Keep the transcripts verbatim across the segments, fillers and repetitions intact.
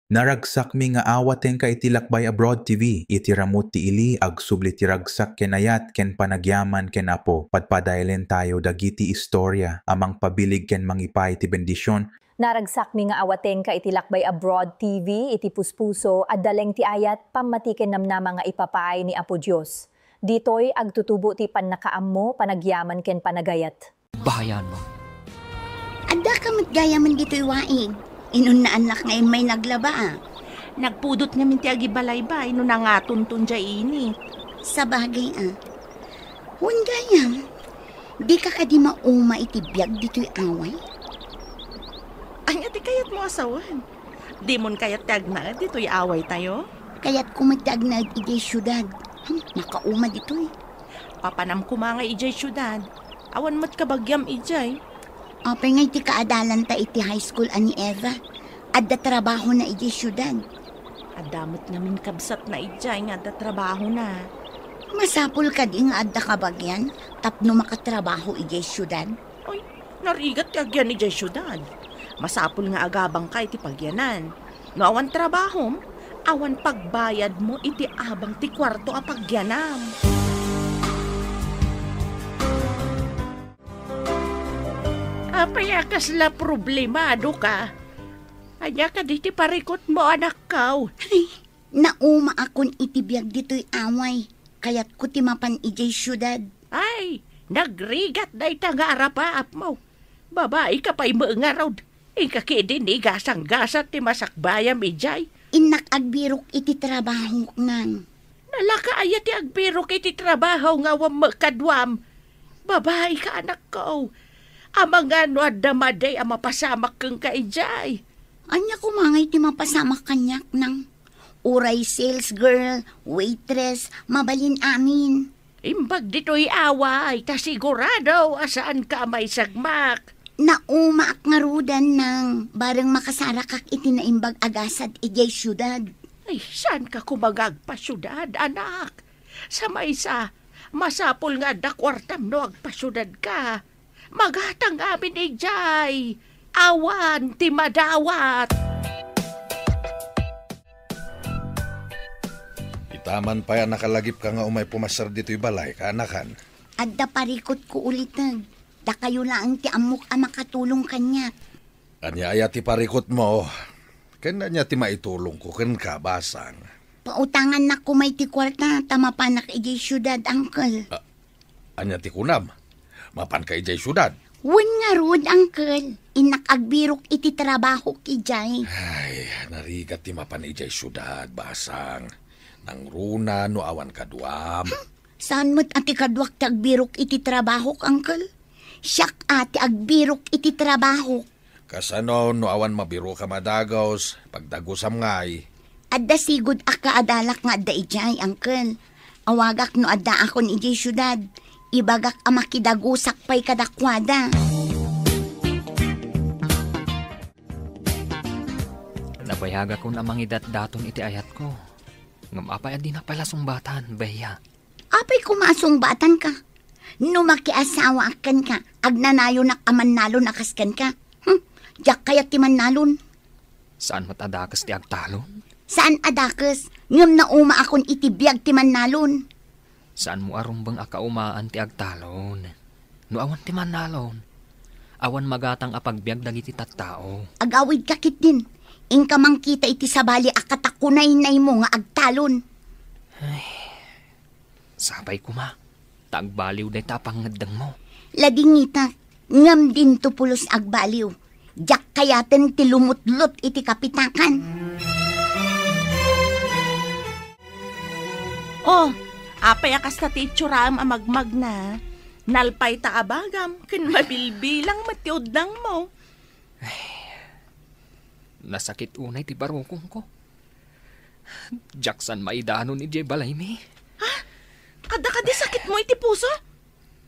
Naragsakmi nga awatenka iti Lakbay Abroad T V. Iti ramut ti ili, agsubli ti ragsak ken ayat ken panagyaman ken Apo. Padpadaelen tayo dagiti istorya a mangpabilig ken mangipaay ti bendision. Naragsakmi nga awatenka iti Lakbay Abroad T V, iti puspuso, adda laeng ti ayat, pammati ken namnama nga ipapaay ni Apo Dios. Ditoy, agtutubo ti pannakaammo, panagyaman ken panagayat. Bayan mo. Addaka met gayamen ditoy waig. Inunnaannak nga immay naglaba, a. Nagpudot ngamin ti agibalayba, no nangatonton diay init. Sabagay, a. Wen gayam, dika kadi mauma iti biag ditoy away? Ania ti kayatmo a sawen? Dimon kayat ti agnaed ditoy awaytayo? Kayatko met ti agnaed idiay siudad. Hmm, makauma ditoy. Papanam koma nga idiay siudad. Awan met kabagiam idiay. Apay ngay ti kaadalanta iti high school a ni Eva? Adda trabahona idiay siudad. Adda met ngamin kabsatna idiay nga adda trabahona. Masapul kadi nga adda kabagian tapno makatrabaho idiay siudad? Oy, narigat ti agyan idiay siudad. Masapul nga agabangka iti pagyanan. No awan trabahom, awan pagbayadmo iti abang ti kuarto a pagyanam. Apay a kasla problemadoka? Ania kadi ti parikutmo, anakko? Ay, naumaakon iti biag ditoy away. Kayatko ti mapan idiay siudad. Ay, nagrigat dayta nga arapaapmo. Babaika pay met ngarud. Inka ketdin igasanggasat ti masakbayam idiay. Innak agbirok iti trabahok, nang. Nalaka aya ti agbirok iti trabaho nga awan met kaduam? Babaika, anakko. Amangan no adda madi a mapasamak kenka idiay. Ania koma ngay ti mapasamak kaniak, nang? Uray sales girl, waitress, mabalin amin. Imbag ditoy away, ta sigurado a saanka a maisagmak. Naumaak ngaruden, nang, bareng makasarakak iti naimbag a gasat idiay siudad. Ay, saanka koma nga agpasiudad, anak? Sa maysa, masapul nga adda kuartam no agpasiudadka. Magatang amin idiay. Awan ti madawat. Itaman pay a nakalagipka nga umay pumasar ditoy balay, kaanakan. Adda parikutko uliteg. Dakayo laeng ti ammok a makatulong kaniak. Ania aya ti parikutmo? Ken ania ti maitulongko kenka, basang? Pautangannak koma iti kuarta ta mapanak idiay siudad, uncle. A-, ania ti kunam? Mapanka idiay siudad? Wen ngarud, uncle. Innak agbirok iti trabahok idiay. Ay, narigat ti mapan idiay siudad, basang. Nangruna no awan kaduam. Hmm, saan met a ti kaduak ti agbirok iti trabahok, uncle? Siak a ti agbirok iti trabahok. Kasano no awan mabiroka a dagus, pagdagusam ngay? Adda sigud a kaadalak nga adda idiay, uncle. Awagak no addaakon idiay siudad. Ibagak a makidagusak pay kadakuada. Nabayagakon a mangidatdaton iti ayatko. Ngem apay a dinak pay la sungbatan, Bea? Apay koma a sungbatanka? No makiasawaak kenka, agnanayonak a mannalon a kas kenka. Hmm, diak kayat ti mannalon. Saan met a dakes ti agtalon? Saan a dakes, ngem naumaakon iti biag ti mannalon. Saanmo a rumbeng a kaumaan ti agtalon. No awan ti mannalon, awan magatang a pagbiag dagiti tattao. Agawidka ketdin, inka mangkita iti sabali a katakunaynaymo nga agtalon. Ay, sapay koma, ta agbaliw dayta a pangngeddengmo. Ladingitak, ngem dinto pulos agbaliw. Diak kayaten ti lumutlot iti kapitakan. Oh, apay a kasta ti itsuram a magmagna? Nalpay ta abagam, ken mabilbilang met ti udnangmo. Nasakit unay ti barukongko. Diak saan maidanon idiay balaymi. Ha? Adda kadi sakitmo iti puso?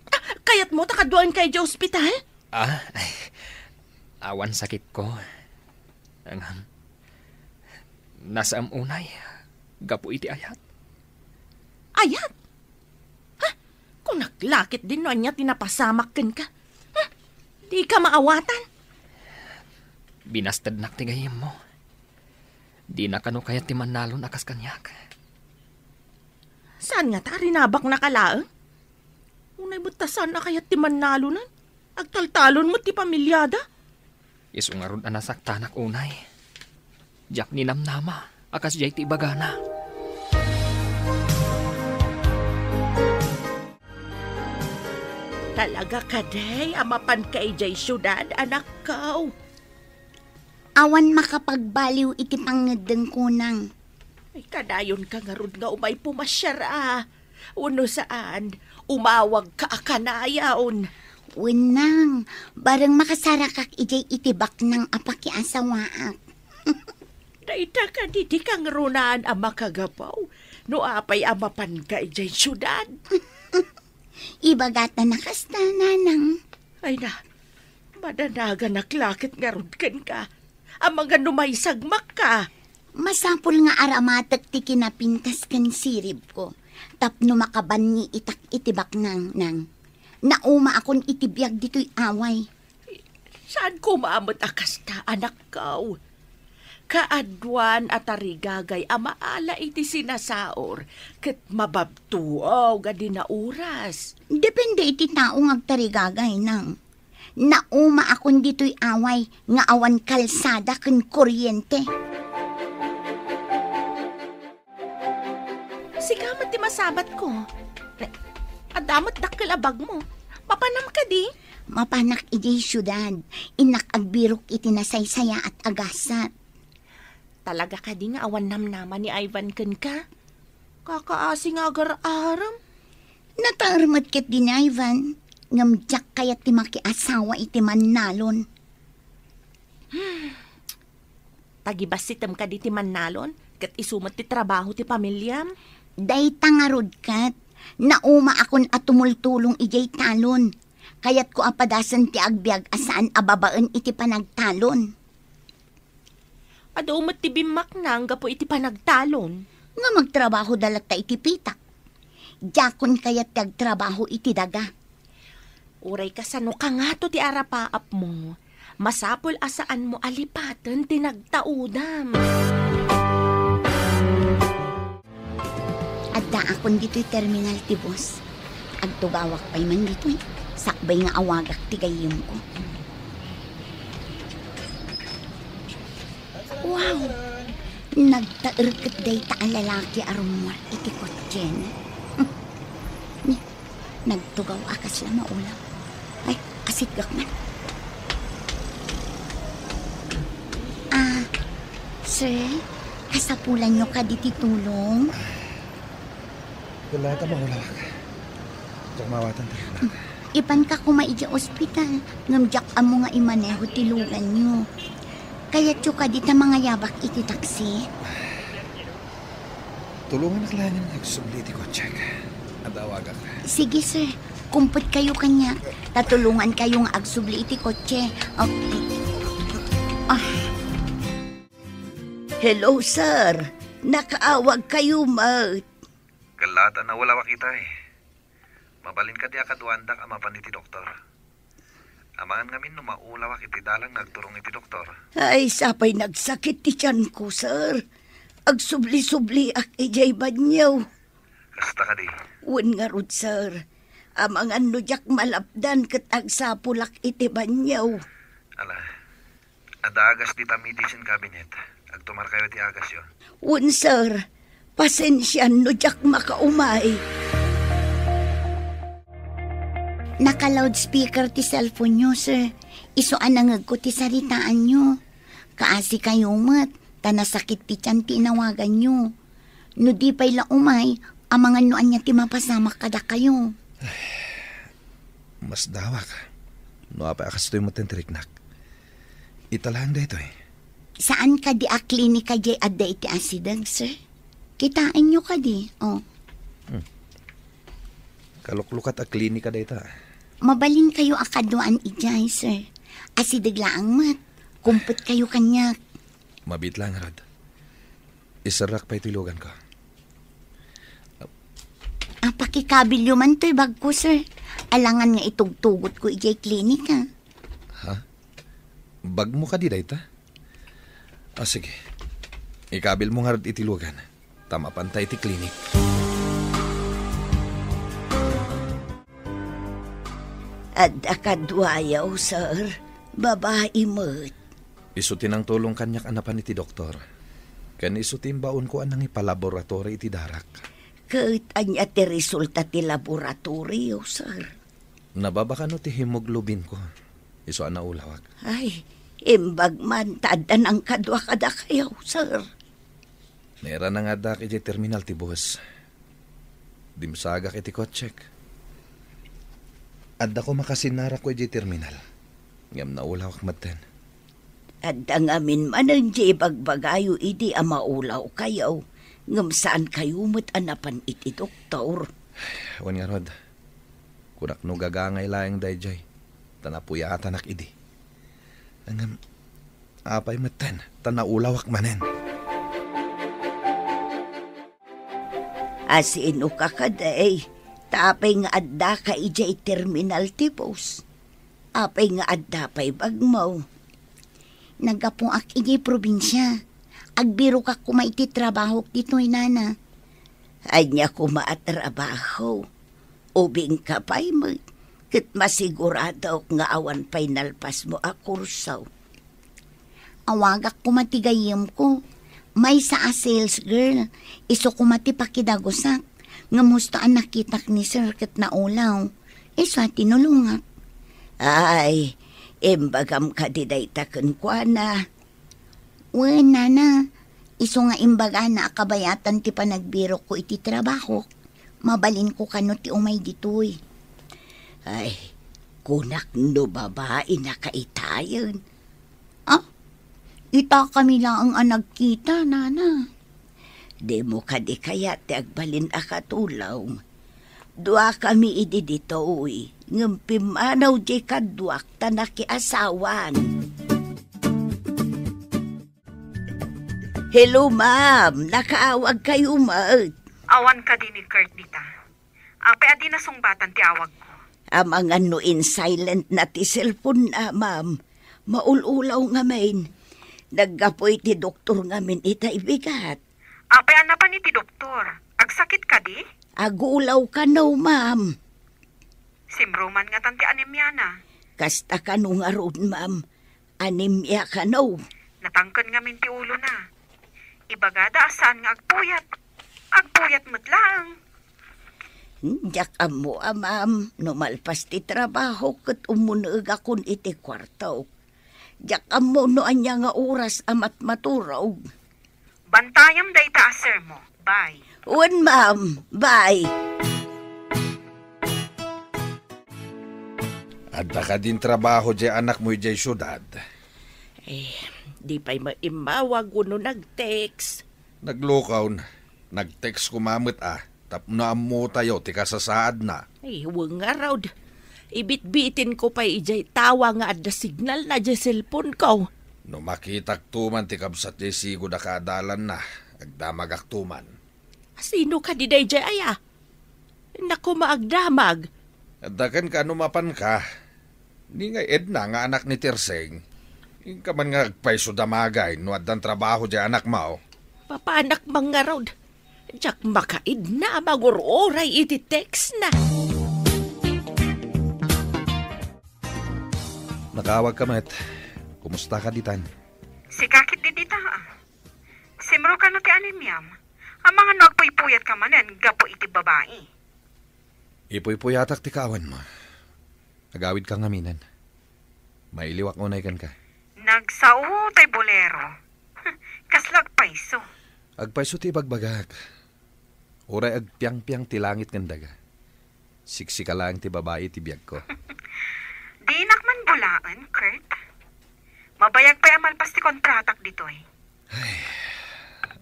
Ah, kayatmo ta kaduaenka idiay ospital? Ah, ay, awan sakitko. Ngem, nasaem unay gapu iti ayat. Ayat? Ha? Kunak la ketdin no ania ti napasamak kenka. Ha? Dika maawatan? Binastednak ti gayyemmo. Dina kano kayat ti mannalon a kas kaniak. Saan ngata a rinabaknaka laeng? Unay met ta saan a kayat ti mannalonen? Agtaltalon met ti pamiliada? Isu ngarud a nasaktanak unay. Diak ninamnama a kasdiay ti ibagana. Talaga kadi a mapanka idiay siudad, anakko? Awan makapagbaliw iti pangngeddengko, Nang. Ay, kadayonka ngarud nga umay pumasiar a. Wenno saan, umawagka a kanayon. Wen, Nang, bareng makasarakak idiay itibaknang a pakiasawaak. Dayta kadi ti kangrunaan a makagapu no apay a mapanka idiay siudad. Ibagata na kasta, Nanang. Ay na, madanaganak la ket ngarud kenka. Amangan no maisagmakka. Masapul nga aramatek ti kinapintas ken siribko tapno makabanni itak iti baknang, Nang. Naumaakon iti biag ditoy away. Saan koma met a kasta, anakko? Kaaduan a tarigagay a maala iti sinasaor ket mababtuaw nga di nauras. Depende iti tao nga agtarigagay, Nang. Naumaakon ditoy away nga awan kalsada ken kuryente. Sika met ti masabatko. Adda met dakkel a bagmo. Mapanam kadi? Mapanak idiay siudad. Innak agbirok iti nasaysayaat a gasat. Talaga kadi nga awan namnama ni Ivan kenka? Kakaasi nga agar-arem. Nataer met ketdi ni Ivan, ngem diak kayat ti makiasawa iti mannalon. Tagibasitem kadi ti mannalon, ket isu met ti trabaho ti pamiliam? Dayta ngarud ket, naumaakon a tumultulong idiay talon. Kayatko a padasen ti agbiag a saan a babaen iti panagtalon. Adu met ti bimmaknang gapu iti panagtalon. Nga magtrabahoda latta iti pitak. Diakon kayat ti agtrabaho iti daga. Uray kasano kangato ti arapaapmo, masapul a saanmo a lipaten ti nagtaudam. Addaakon ditoy terminal ti bus. Agtugawak pay man ditoy, sakbay nga awagak ti gayyemko. Wow! Nagtaer ket dayta a lalaki a rummuar iti kotsena. Ni, nagtugaw a kasla maulaw. Ay, asidgak man. Ah, sir, kasapulanyo kadi ti tulong? Wala ta maulawak. Diak maawatan ti anak. Ipanka koma idiay ospital, ngem diak ammo nga imaneho ti luganyo. Kayatyo kadi ta mangayabak iti taksi? Tulonganak laengen nga agsubli iti kotsek. Adda awagak. Sige, sir. Kumpetkayo kaniak. Ta tulongankayo nga agsubli iti kotse. Oh. Ah. Hello, sir. Nakaawagkayo met. Ket la ta naulawak itay. Mabalin kadi a kaduaandak a mapan iti doktor. Amangan ngamin no maulawak iti dalan nga agturong iti doktor. Ay, sapay nagsakit ti tianko, sir. Agsubli-subliak idiay banio. Kasta kadi? Wen ngarud, sir. Amangan no diak malapdan ket agsapulak iti banio. Ala, adda agas dita medicine cabinet. Agtumarkayo ti agasyo. Wen, sir. Pasensian no diak makaumay. Naka-loudspeaker ti cellphone-yo, sir. Isu a nangegko ti saritaanyo. Kaasikayo met, ta nasakit ti tian ti inawaganyo. No di pay la umay, amangan no ania ti mapasamak kadakayo. Masdawak. No apay a kastoy met ti riknak. Ita laeng daytoy. Saan kadi a klinika diay adda iti asideg, sir? Kitaenyo kadi, oh. Hmm. Kaluklukat a klinika dayta. Mabalinkayo a kaduaan idiay, sir. Asideg laeng met. Kumpetkayo kaniak. Mabiit laeng ngarud. Iserrak pay ti luganko. Ah, pakikabilyo man toy bagko, sir. Alangan nga itugtugotko idiay klinika. Ha? Bagmo kadi dayta? Ah, sige. Ikabilmo ngarud iti lugan, ta mapanta iti klinik. Adda kaduayo, sir. Babai met. Isu ti nangtulong kaniak a napan iti doktor. Ken isu ti imbaonko a nangipalaboratory iti darak. Ket ania ti resulta ti laboratorio, sir? Nababa kano ti hemoglobinko. Isu a naulawak. Ay, imbag man ta adda nangkadua kadakayo, sir. Nairana nga addaak idiay terminal ti bus. Dimsagak iti kotsek. Adda koma kasinarakko idiay terminal. Ngem naulawak metten. Adda ngamin manen diay ibagbagayo idi a maulawkayo, ngem saankayo met a napan iti doktor. Wen ngarud, kunak no gagangay laeng daydiay, ta napuyatanak idi. Ngem, apay metten, ta naulawak manen. Asino ka kadi? Ta apay nga addaka idiay terminal ti bus? Apay nga adda pay bagmo? Naggapuak idiay probinsia. Agbirokak koma iti trabahok ditoy, nana. Ania koma a trabaho? Ubingka pay met, ket masiguradok nga awan pay nalpasmo a kurso. Awagak koma ti gayyemko. Maysa a sales girl, isu koma ti pakidagusak. Ngem husto a nakitak ni sir ket naulaw. Isu a tinulongak. Ay, imbagam kadi dayta kenkuana? Wen, nana, isu nga imbagana a kabayatan ti panagbirokko iti trabahok. Mabalinko kano ti umay ditoy. Ay, kunak no babaina ka itayen. Ah, ita kami laeng a nagkita, nana. Dimo kadi kayat ti agbalin a katulong? Duakami idi ditoy, ngem pimmanaw diay kaduak ta nakiasawan. Hello, ma'am. Nakaawagkayo met. Awan kadi ni Kurt dita? Apay a di nasungbatan ti awagko? Amangan no in-silent na ti cellphone na, ma'am. Maul-ulaw ngamin. Naggapu iti doktor ngamin itay bigat. Apay a napan iti doktor? Agsakit kadi? Agulaw kano, ma'am. Simruman ngatan ti anemiana? Kasta kano ngarud, ma'am. Anemia kano. Natangken ngamin ti ulona. Ibagada a saan nga agpuyat. Agpuyat met laeng. Hmm, diak ammo a, ma'am, no malpas ti trabaho ket ummuneegakon iti kuartok. Diak ammo no ania nga oras a matmaturog. Bantayam dayta a sermo. Bye. Wen, ma'am. Bye. Adda kadin trabaho diay anakmo idiay siudad? Eh, di pay maimmawag wenno nag-text. Naglukaw na. Nag-text koma met a, tapno ammotayo ti kasasaadna. Ay, wen ngarud. Ibitbitinko pay idiay tawa nga adda signalna diay cellphoneko. No makitakto man ti kabsat diay sigud a kaadalanna, agdamagakto man. Sino kadi daydiay aya? Naku, maagdamag. Adda kenka no mapanka. Ni nga Edna nga anak ni Tirseng. Inka man nga agpayso damagay no addan trabaho diay anakmo. Papanak man ngarud. Diak makaidna a mangur-uray iti text na. Nakaawag ka met. Kumusta ka ditan? Sika ket di dita, a. Simro kano ti anemiam? Amangan no agpuypuyat ka manen gapu iti babai. Ipuypuyatak ti kaawan mo. Agawid ka ngaminen. Mailiwak unay kenka. Nagsao tay bolero. Kasla agpayso. Agpayso ti ibagbagak. Uray agpiangpiang ti langit ken daga. Siksika laeng ti babai iti biagko. Dinak man bulaen, Kurt. Mabayag pay a malpas ti kontratak ditoy. Ay,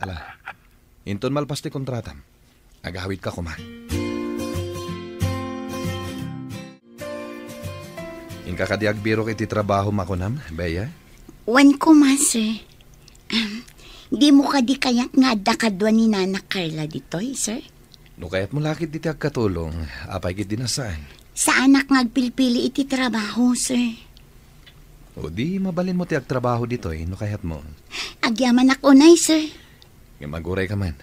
ala. Inton malpas ti kontratam, agawid ka koma. Inka kadi agbirok iti trabaho makunam, Bea? Wen koma, sir. Am, dimo kadi kayat nga adda kadua ni Nana Carla ditoy, sir? No kayatmo la ket iti agkatulong, apay ket di nasaan? Saanak nga agpilpili iti trabaho, sir. O di, mabalinmo ti agtrabaho ditoy no kayatmo. Agyamanak unay, sir. Ngem agurayka man.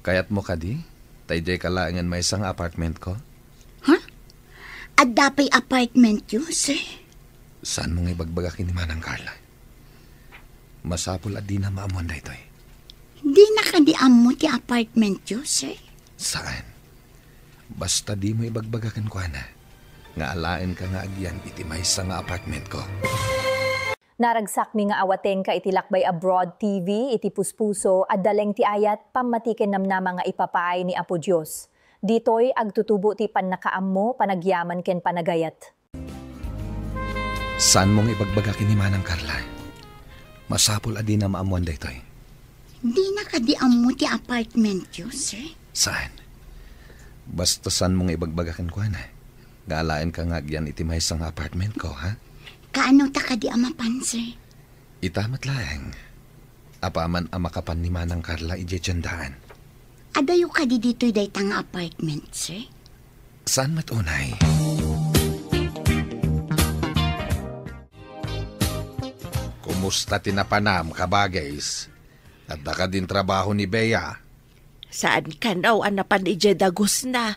Kayatmo kadi ta idiayka laengen maysa nga apartmentko? Ha? Adda pay apartmentyo, sir? Saanmo nga ibagbaga ken ni Manang Carla? Masapul a dina maammuan daytoy. Dina kadi ammo ti apartmentyo, sir? Saan? Basta dimo ibagbaga kenkuana nga alaenka nga agyan iti maysa nga apartmentko. Naragsak mi nga awatengka iti Lakbay Abroad T V iti puspuso, adda laeng ti ayat, pammati ken namnama nga ipapaay ni Apo Dios. Ditoy agtutubo ti pannakaammo, panagyaman ken panagayat. Saanmo nga ibagbaga ken ni Manang Carla? Masapul a dina maammuan daytoy. Dina kadi ammo ti apartmentyo, sir? Saan? Basta saanmo nga ibagbaga kenkuana nga alaenka nga agyan iti maysa nga apartmentko, ha? Kaano ta kadi a mapan, sir? Ita met laeng. Apaman a makapan ni Manang Carla idiay tiendaan. Adayo kadi ditoy dayta nga apartment, sir? Saan met unay? Kumusta ti napanam, kabagis? Adda kadin trabaho ni Bea? Saan kano a napan idiay dagusna?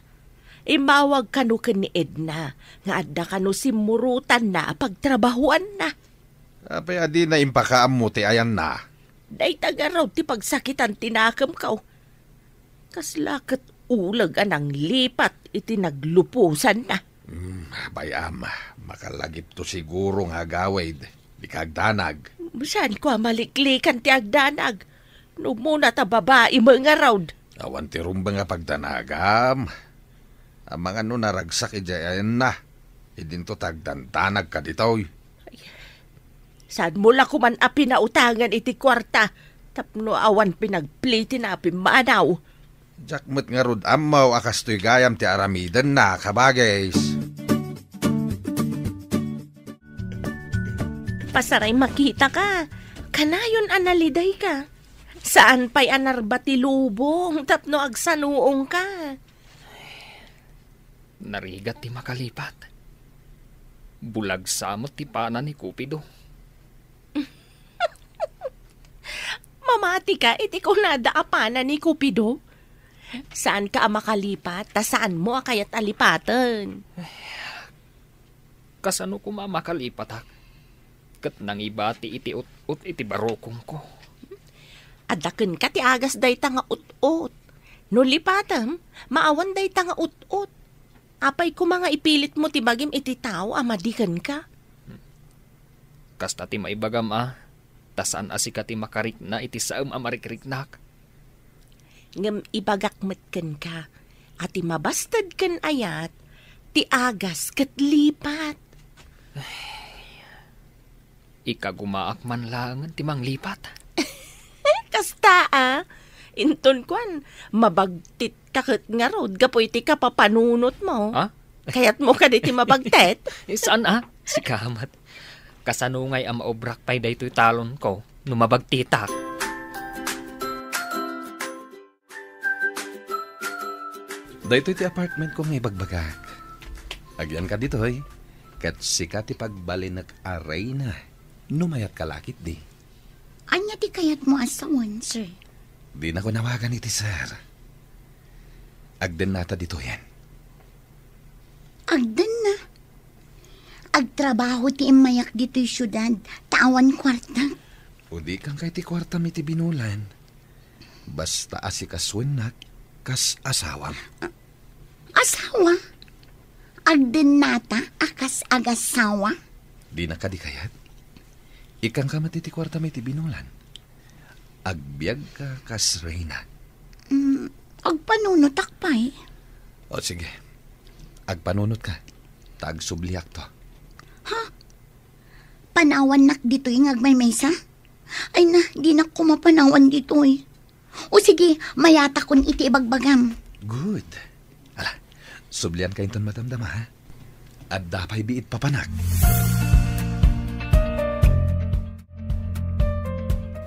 Immawag kano ken ni Edna nga adda kano simmurotanna a pagtrabahoanna. Apay a dina impakaammo ti ayanna? Dayta ngarud ti pagsakitan ti nakemko. Kasla ket uleg a nanglipat iti nagluposanna. Hmm, bay-am, makalagipto siguro nga agawid. Dika agdanag. Saanko a maliklikan ti agdanag no umuna ta babai met ngarud. Awan ti rumbeng a pagdanagam. Amangan no naragsak idiay ayanna. Idinto ta agdandanagka ditoy. Saanmo la koman a pinautangan iti kuarta tapno awan pinagplitina a pimmanaw? Diak met ngarud ammo a kastoy gayam ti aramidenna, kabagis. Pasaray makitaka. Kanayon a nalidayka. Saan pay a narba ti lubong tapno agsanuongka. Narigat ti makalipat. Bulagsa met ti pana ni Cupido. Mamatika iti kunada a pana ni Cupido? Saanka a makalipat, ta saanmo a kayat a lipaten. Kasano koma a makalipatak ket nangibati iti ut-ot iti barukongko? Adda kenka ti agas dayta nga ut-ot. No lipatem, maawan dayta nga ut-ot. Apay koma nga ipilitmo ti bagim iti tao a madi kenka? Kasta ti maibagam a, ta saan a sika ti makarikna iti saem a marikriknak. Ngem ibagak met kenka a ti mabasted ken ayat, ti agas ket lipat. Ikagumaak man laengen ti manglipat. Kasta a, inton kuan, mabagtit ka ket ngarud gapu iti kapapanunotmo. Ha? Kayatmo kadi ti mabagtit? Saan a? Sika met. Kasano ngay a maubrak pay daytoy talonko no mabagtitak? Daytoy ti apartmentko nga ibagbagak. Agyanka ditoy, ket sika ti pagbalinek a reyna no mayatka la ketdi. Ania ti kayatmo a sawen, sir? Dinako nawagan iti sir. Agdennata ditoyen. Agdenna? Agtrabaho ti immayak ditoy siudad, ta awan kuarta. Udikan kay ti kuartam iti binulan. Basta asikasoennak kas asawam. Asawa? Agdennata a kas agasawa? Dina kadi kayat? Ikkanka met iti kuartam iti binulan. Agbiagka kas reyna. Mm, agpanunotak pay. O sige, agpanunotka, ta agsubliakto. Ha? Panawannak ditoy nga agmaymaysa? Ay na, dinak koma panawan ditoy. O sige, mayatakon iti ibagbagam. Good. Ala, sublianka inton madamdama, ha? Adda pay biit papanak.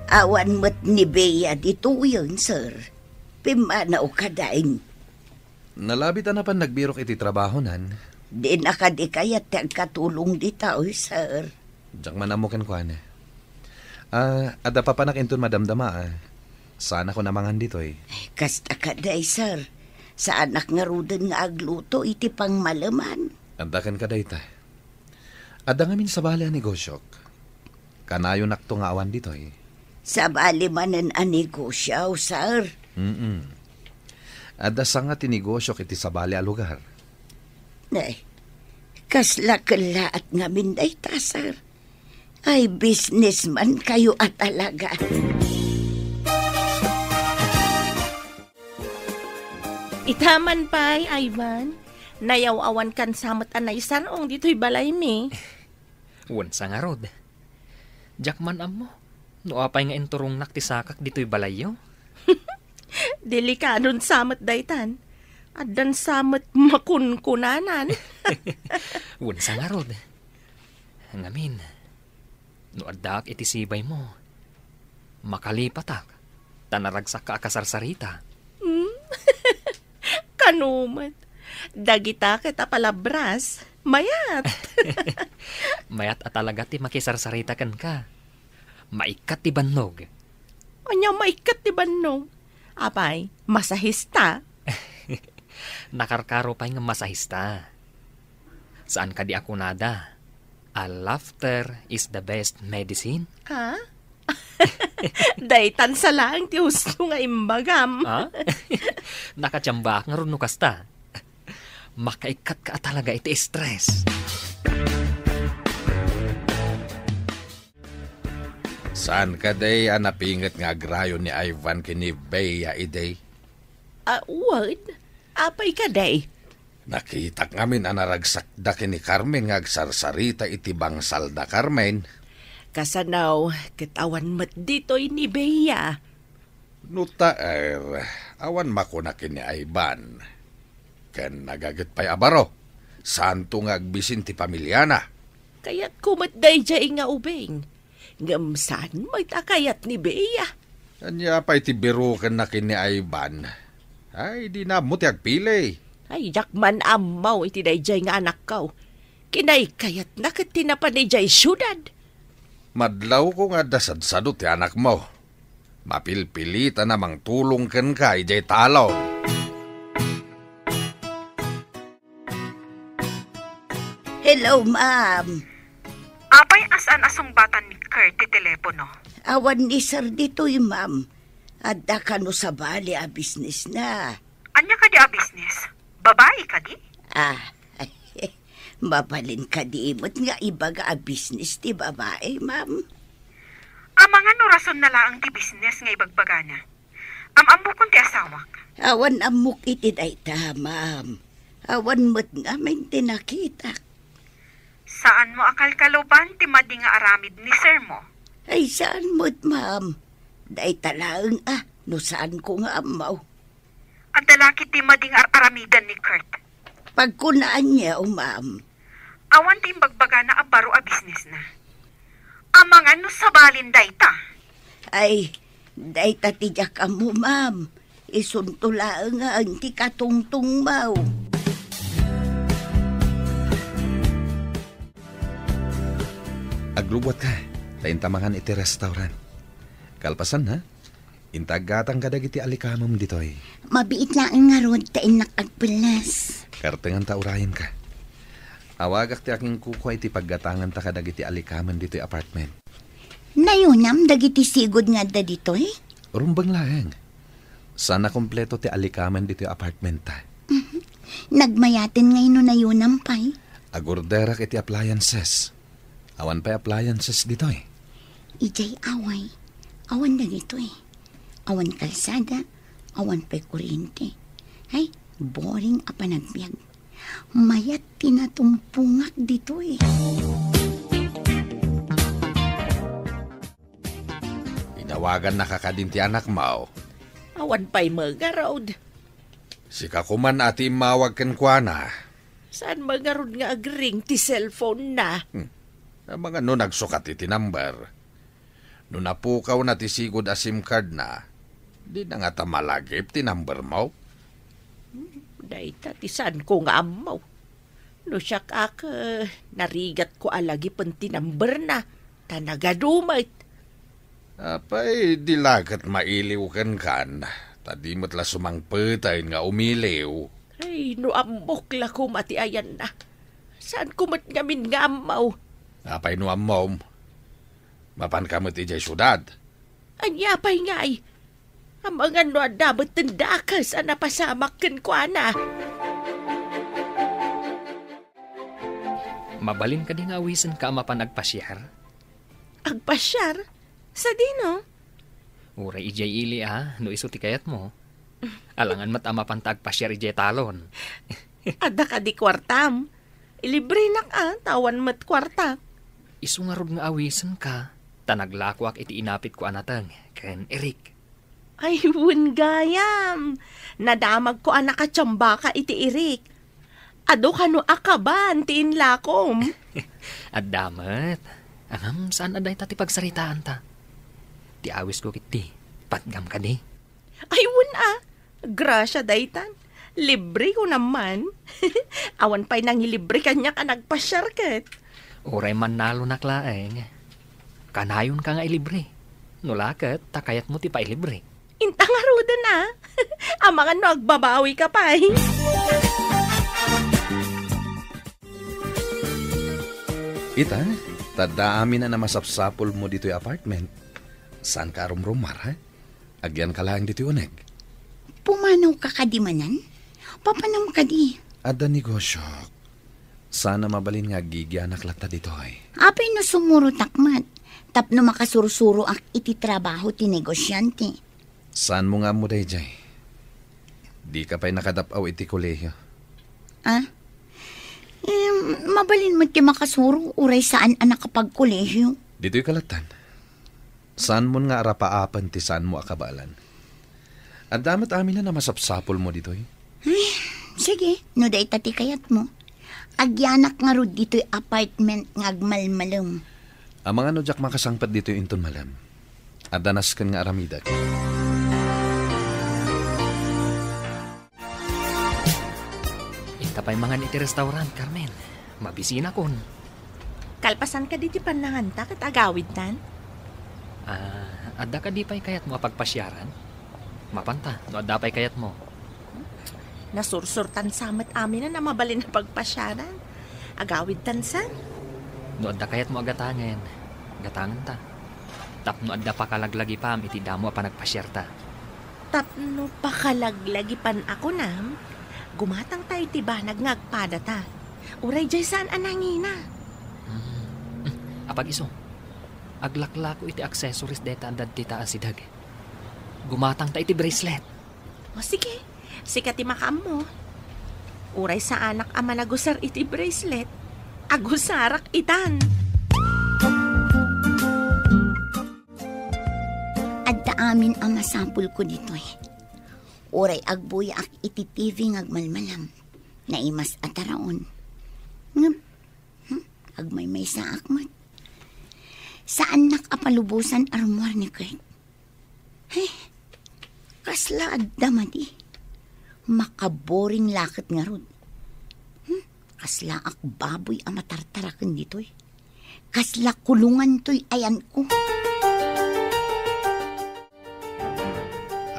Awan met ni Bea ditoyen, sir. Pimmanaw kadi. Nalabit a napan nagbirok iti trabahonan. Dina kadi kayat ti agkatulong ditoy, sir. Diak man ammo kenkuana. Ah, adda papanak inton madamdama, ah. Saanakon a mangan ditoy. Kasta kadi, sir. Saanak ngaruden nga agluto iti pangmaleman. Adda kenka dayta. Adda ngamin sabali a negosyok. Kanayonakto nga awan ditoy. Sabali manen a negosyo, sir? Mm. Adda sanga ti negosyok iti sabali a lugar. Ay, kasla kellaat ngamin dayta, sir. Ay, businessman kayo a talaga. Itaman pay, Ivan. Nayaw-awankan sa met a naisar-ong ditoy balaymi. Wen sa ngarud. Diak man ammo no apay nga inturongnak ti sakak ditoy balayyo. Delikadon sa met daytan. Addan sa met makunkunanan. Wen sa ngarud. Ngamin, no addaak iti sibaymo, makalipatak, ta naragsakka a kasarsarita. Hmm? Kano met. Dagita ket a palabras, mayat. Mayat a talaga ti makisarsarita kenka. Maikkat ti bannog. Ania maikkat ti bannog? Apay, masahista? Nakarkaro pay nga masahista. Saan kadi a kunada, "A laughter is the best medicine"? Ha? Daytan sa laeng ti husto nga imbagam. Ha? Nakatiambaak ngarud no kasta. Makaikkatka a talaga iti stress. Saan kadi a napinget nga agrayo ni Ivan ken ni Bea idi? Ah, wen. Apay kadi? Nakitak ngamin a naragsakda ken ni Carmen nga agsarsarita iti bangsalda, Carmen. Kasano ket awan met ditoy ni Bea? No taer, awan makuna ken ni Ivan. Ken nagaget pay a baro, saanto nga agbisin ti pamiliana. Kayatko met daydiay nga ubing. Ngem saan met a kayat ni Bea? Ania pay ti birokenna ken ni Ivan? Ay, dina ammo ti agpili. Ay, diak man ammo iti daydiay nga anakko. Kinaykayatna ket ti napan idiay siudad. Madlawko nga adda sadsado ti anakmo. Mapilpilitan a mangtulong kenka idiay talon. Hello, ma'am. Apay, saan a sungbatan ni Kurt ti telepono? Awan ni sir ditoy, ma'am. Adda kano sabali a business na. Ania kadi a business? Babai kadi? Ah, mabalin kadi met nga ibaga a business ti babai, ma'am? Amangan no rason na laeng ti business nga ibagbagana. Am-ammokon ti asawak. Awan ammok iti dayta, ma'am. Awan met ngamin ti nakitak. Saanmo a kalkaluban ti madi nga aramid ni sir mo? Ay, saan met, ma'am. Dayta laeng a, no saanko nga ammo. Adda la ketdi madi nga ar-aramidan ni Kurt. Pagkunaanyo, ma'am. Awan ti imbagbagana a baro a business na. Amangan no sabalin dayta. Ay, dayta ti diak ammo, ma'am. Isunto laeng nga ti katungtungmo. Aglubuatka, ta inta mangan iti restaurant. Kalpasan, ha? Inta aggatang kadagiti alikamem ditoy. Mabiit laeng ngarud ta innak agpellas. Kartengan ta urayenka. Awagak ti akinkukua iti paggatanganta kadagiti alikamen ditoy apartment. Nayunam dagiti sigud nga adda ditoy? Rumbeng laeng. Saan a kompleto ti alikamen ditoy apartmenta. Mhm. Nagmayaten ngay no nayunam pay. Agorderak iti appliances. Awan pay appliances ditoy. Idiay away, awan dagitoy. Awan kalsada, awan pay kuryente. Ay, boring a panagbiag. Mayat ti natumpungak ditoy. Inawagannaka kadin ti anakmo? Awan pay mangarud. Sika koman a ti immawag kenkuana. Saan mangarud nga agring ti cellphone na? Hmm. Amangan no nagsukat iti number. No napukawna ti sigud a SIM card na, di na ngata malagip ti number mo? Hmm, dayta ti saanko nga ammo. No siak ak, eh, narigatko a lagipen ti number na, ta nagadu met. Apay, di la ket mailiw kenkan, ta di met la sumangpeten nga umiliw. Ay, no ammok la koma ti ayanna. Saanko met ngamin nga ammo. Apay no ammom? Mapanka met idiay siudad? Ania pay ngay? Amangan no adda met ti dakes a napasamak kenkuana. Mabalin kadi nga awisenka a mapan agpasiar? Agpasiar? Sadino? Uray idiay ili a, no isu ti kayatmo. Alangan met a mapanta agpasiar idiay talon. Adda kadi kuartam? Ilibrenak a, ta awan met kuartak. Isu ngarud nga awisenka, ta naglakoak iti inapitko a nateng ken Eric. Ay, wen gayam. Nadamagko a nakatiambaka iti Eric. Adu kano a kaban ti inlakom? Adda met. Ngem saan a dayta ti pagsaritaanta. Ti awisko ketdi, patgam kadi. Ay, wen a. Grasia daytan. Libre ko naman. Awan pay nangilibre kaniak a nagpasiar ket. Uray mannalonak laeng. Kanayonka nga ilibre. No la ket, ta kayatmo ti pailibre. Inta ngaruden a. Amangan no agbabawika pay. Ita, ta adda amin a namasapsapulmo ditoy apartment. Saanka a rumrumar, ha? Agyanka laeng ditoy uneg. Pumanawka kadi manen? Papanam kadi? Adda negosiok. Saan a mabalin nga aggigyanak latta ditoy. Apay no sumurotak met, tapno makasursuroak iti trabaho ti negosiante. Saanmo nga ammo daydiay? Dika pay nakadap-aw iti kolehio. Ah? Em, mabalin met ti makasuro, uray saan a nakapagkolehio. Ditoy kalattan. Saanmon nga arapaapen ti saanmo a kabaelan. Adda met amin a namasapsapulmo ditoy. Ay, sige, no dayta ti kayatmo. Agyanak ngarud ditoy apartment nga agmalmalem. Amangan no diak makasangpet ditoy inton malem. Adda nasken nga aramidek. Inta pay mangan iti restaurant, Carmen. Mabisinakon. Kalpasan kadi ti pannanganta ket agawidtan? Ah, adda kadi pay kayatmo a pagpasiaran? Mapanta, no adda pay kayatmo. Nasursurtan sa met amin a mabalin a pagpasiaran. Agawidtan sa? No adda kayatmo a gatangen, gatangenta. Tapno adda pakalaglagipam iti damo a panagpasiarta. Tapno pakalaglagipan a kunam, gumatangta iti banag nga agpadata. Uray diay saan a nangina. Hmm. Apag-isu, aglaklako iti accessories dayta a daddi ta a sideg. Gumatangta iti bracelet. O sige, sika ti makaammo. Uray saanak a managusar iti bracelet, agusarak itan. Adda amin a masapulko ditoy. Uray agbuyaak iti T V nga agmalmalam, naimas a taraon. Ngem, hmm, agmaymaysaak met. Saannak a palubosan a rummuar ni Kurt. Hey, kasla adda madi. Makaboring la ket ngarud. Hmm, kaslaak baboy a matartaraken ditoy. Kasla kulongan toy ayanko.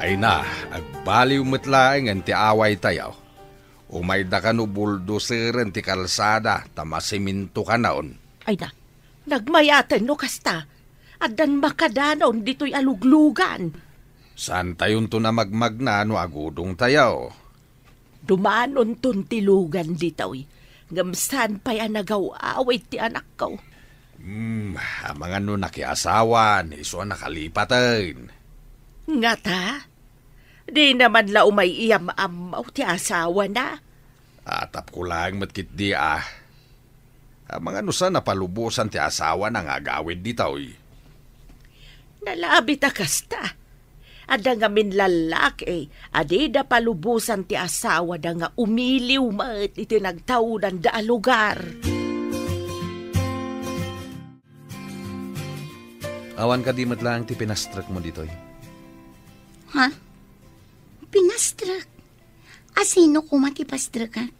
Ay na, agbaliw met laengen ti awaytayo. Umayda kano buldoseren ti kalsada ta masiminto kanaon. Ay na, nagmayaten no kasta. Addan makadanon ditoy a luglugan. Saantayonton a magmagna no agudongtayo. Dumanonton ti lugan ditoy, ngem saan pay a nagaw-awid ti anakko. Hmm, amangan no nakiasawan, isu a nakalipaten. Ngata? Di naman la umay iyam-ammaw ti asawana. Atapko laeng met ketdi a. Amangan no saan a palubosan ti asawana nga agawid ditoy. Nalabit a kasta. Adda ngamin lallaki a dida palubosan ti asawana nga umiliw met iti nagtaudanda a lugar. Awan kadi met laeng ti pinastrekmo ditoy? Ha? Pinastrek? Asino koma ti pastrekak?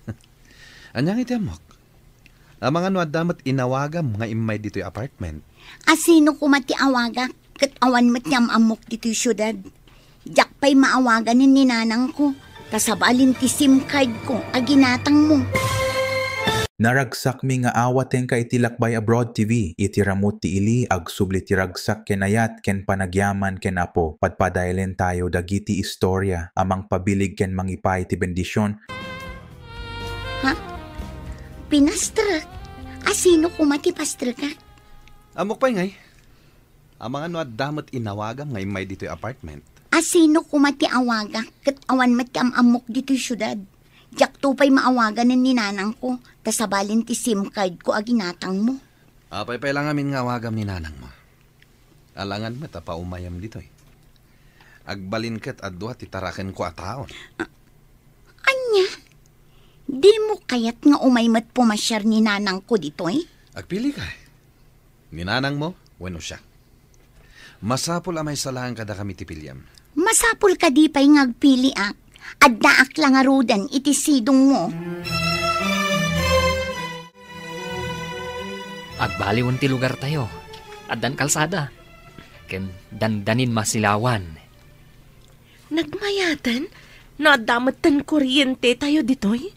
Ania nga iti ammok? Amangan no adda met inawagam nga immay ditoy apartment. Asino koma ti awagak? ket awan met ti am-ammok ditoy siudad. Diak pay maawaganen ni nanangko, ta sabalin ti SIM card ko a ginatangmo. Naragsakmi nga awatenka iti Lakbay Abroad T V. Iti ramut ti ili, agsubli ti ragsak ken ayat ken panagyaman ken Apo. Padpadaelen tayo dagiti istorya a mangpabilig ken mangipaay ti bendision. Ha? Pinastrek? Asino koma ti pastrek, a? Ammok pay ngay. Amangan no adda met inawagam nga immay ditoy apartment. Asino koma ti awagak ket awan met ti am-ammok ditoy siudad? Diakto pay maawaganen ni nanangko, ta sabalin ti SIM card ko a ginatangmo. Apay pay la ngamin nga awagam ni nanangmo? Alangan met a paumayam ditoy. Agbalin ket adua ti tarakenko a taon. A-, ania? Dimo kayat nga umay met pumasiar ni nanangko ditoy? Agpili ka. Ni nanangmo wenno siak? Masapul a maysa laeng kadakami ti piliam. Masapul kadi pay nga agpiliak. Addaak la ngaruden iti sidongmo. Agbaliwen ti lugartayo. Addan kalsada. Ken dandanin masilawan. Nagmayaten no adda metten korientetayo ditoy?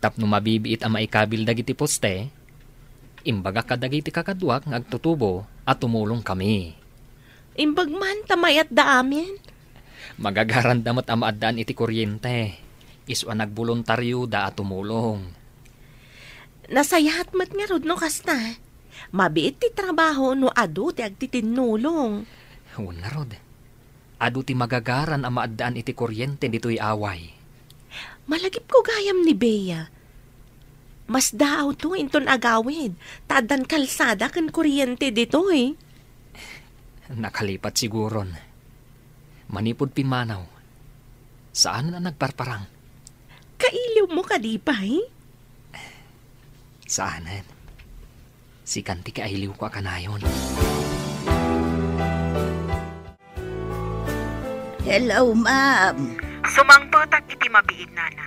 Tapno mabibiit a maikabil dagiti poste, imbagak kadagiti kakaduak nga agtutubo a tumulongkami. Imbag man ta mayatda amin. Magagaranda met a maaddaan iti koriente, isu a nagboluntarioda a tumulong. Nasayaat met ngarud no kasta. Mabiit ti trabaho no adu ti agtitinnulong. Wen ngarud. Adu ti magagaran a maaddaan iti koriente ditoy away. Malagipko gayam ni Bea. Masdaawto inton agawid, ta addan kalsada ken koriente ditoy. Nakalipat siguron. Manipud pimmanaw, saanen a nagparparang. Kailiwmo kadi pay? Saanen. Sikan ti kailiwko a kanayon. Hello, ma'am. Sumangpetak iti mabiit, nana.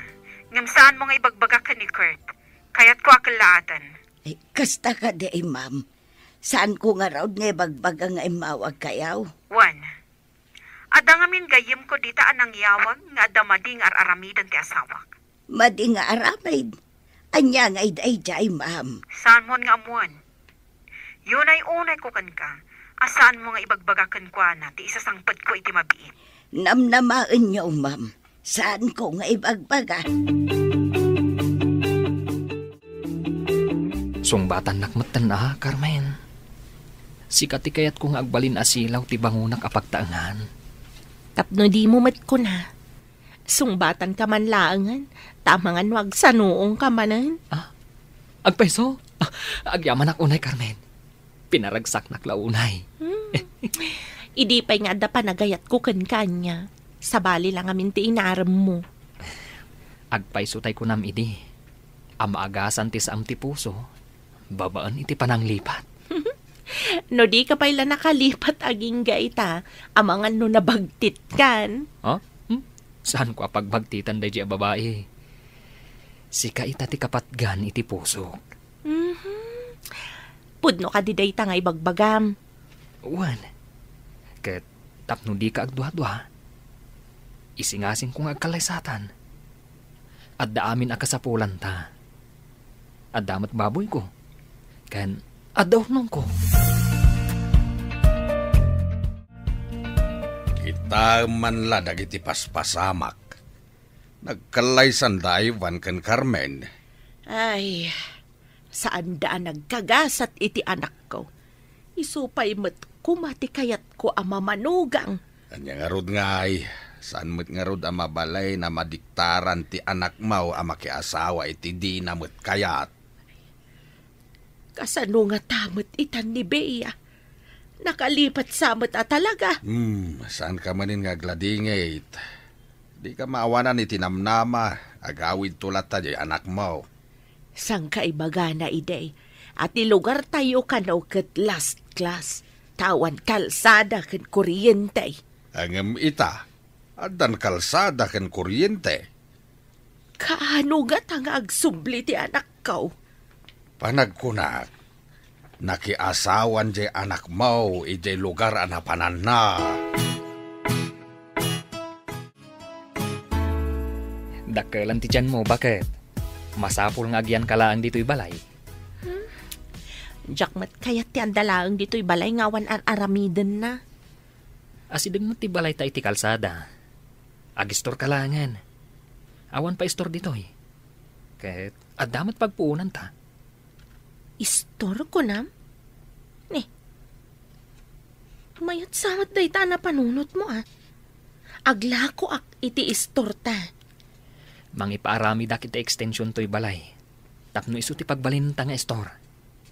Ngem saanmo nga ibagbaga ken ni Kurt. Kayatko a kellaatan. Ay, kasta kadi, ma'am. Saanko ngarud nga ibagbaga nga immawagkayo? Wen, adda ngamin gayyemko dita a nangyawag nga adda madi nga ar-aramiden ti asawak. Madi nga aramid? Ania ngay daydiay, ma'am? Saanmon nga ammoen. Yunay-unayko kenka a saanmo nga ibagbaga kenkuana ti isasangpetko iti mabiit. Namnamaenyo, ma'am. Saanko nga ibagbaga. Sungbatannak metten a, Carmen. Sika ti kayatko nga agbalin a silaw ti bangonak a pagtaengan. Tapno dimo met kuna, sungbatanka man laengen, ta amangan no agsanuongka manen. Ah? Agpayso? Ah, agyamanak unay, Carmen. Pinaragsaknak la unay. Hmm. Idi pay nga adda panagayatko kenka ania, sabali la ngamin ti inaremmo. Agpayso tay kunam idi a maagasan ti saam ti puso babaen iti pananglipat. No dika pay la nakalipat agingga ita, amangan no nabagtitkan. Ha? Hmm? Saanko a pagbagtitan daydiay a babai. Sika ita ti kapatgan iti pusok. Mhm. Pudno kadi dayta nga ibagbagam? Wen, ket tapno dika agduadua, isingasingko nga agkallaysatan. Adda amin a kasapulanta. Adda met baboyko, ken adda urnongko. Kitaem man la dagiti paspasamak. Nagkallaysanda a Ivan ken Carmen. Ay, saanda a nagkagasat iti anakko. Isu pay met koma ti kayatko a mamanugang. Ania ngarud ngay, saan met ngarud a mabalin a madiktaran ti anakmo a makiasawa iti dina met kayat? Kasano ngata met itan ni Bea? Nakalipat sa met a talaga. Hmm, saanka manen nga agladingit. Dika maawanan iti namnama, agawidto latta diay anakmo. Saan ka ibagana idi a ti lugartayo kano ket last class, ta awan kalsada ken koriente. Ngem ita, addan kalsada ken koriente. Kaano ngata nga agsubli ti anakko? Panagkunak, Nakiasawan diay anakmo idiay lugar a napananna. Dakkelan ti tianmo, baket? Masapul nga agyanka laeng ditoy balay. Hmm? Diak met kayat ti adda laeng ditoy balay nga awan ar-aramidenna. Asideg met ti balayta iti kalsada. Agistorka laengen. Awan pay istor ditoy. Ket adda met pagpuonanta. Istor, kunam? Ni, mayat sa met dayta a napanunotmo, a. Aglakoak iti istorta. Mangipaaramidak iti extension toy balay. Tapno isu ti pagbalinenta nga istor.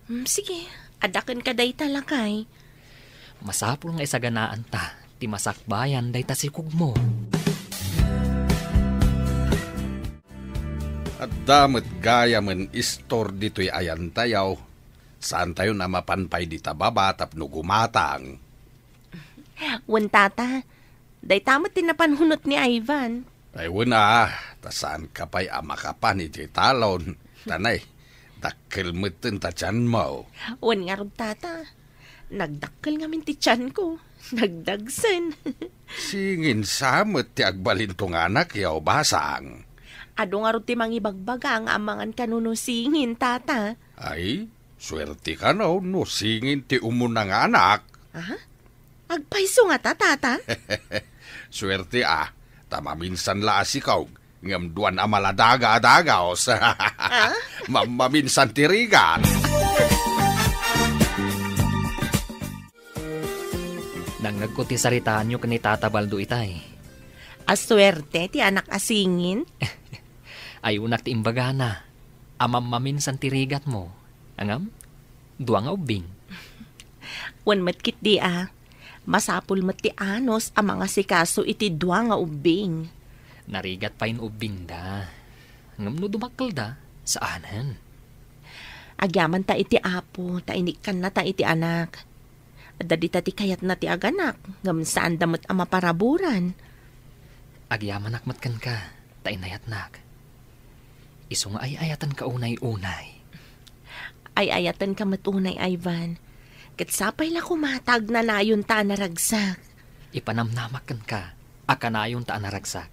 Hmm, sige, adda kenka dayta, lakay. Masapul nga isaganaanta ti masakbayan dayta sikugmo. Adda met gayamen istor ditoy ayantayo. Saantayon a mapan pay dita baba tapno gumatang. Wen, tata, dayta met ti napanunot ni Ivan. Ay, wen a, ta saanka pay a makapan iti talon. Tanay, dakkel metten ta tianmo. Wen ngarud, tata. Nagdakkel ngamin ti tianko. Nagdagsen. Singin sa met ti agbalinto nga anakyo, basang. Adu ngarud ti mangibagbaga nga amangan kano no singin, tata. Ay, suerte kano no singin ti umuna nga anak. Aha? Agpayso ngata, tata? Suerte a, ta maminsan la a sikog, ngem duan a maladaga a dagaos. Ah? Ma-, maminsan ti rigat. Nangngegko ti saritaanyo ken ni Tata Baldo itay. A suerte ti anak a singin? Ayunak ti imbagana. A mammaminsan ti rigatmo. Ngem, dua nga ubbing. Wen met ketdi a, masapul met ti anus a mangasikaso iti dua nga ubbing. Narigat pay no ubbingda. Ngem no dumakkelda, saanen. Agyamanta iti Apo, ta inikkannata iti anak. Adda dita ti kayatna ti aganak, ngem saanda met a maparaburan. Agyamanak met kenka, ta inayatnak. Isu nga ay-ayatenka unay-unay. Ay-ayatenka met unay, Ivan. Ket sapay la koma ta agnanayonta a naragsak. Ipanamnamak kenka a kanayonta a naragsak.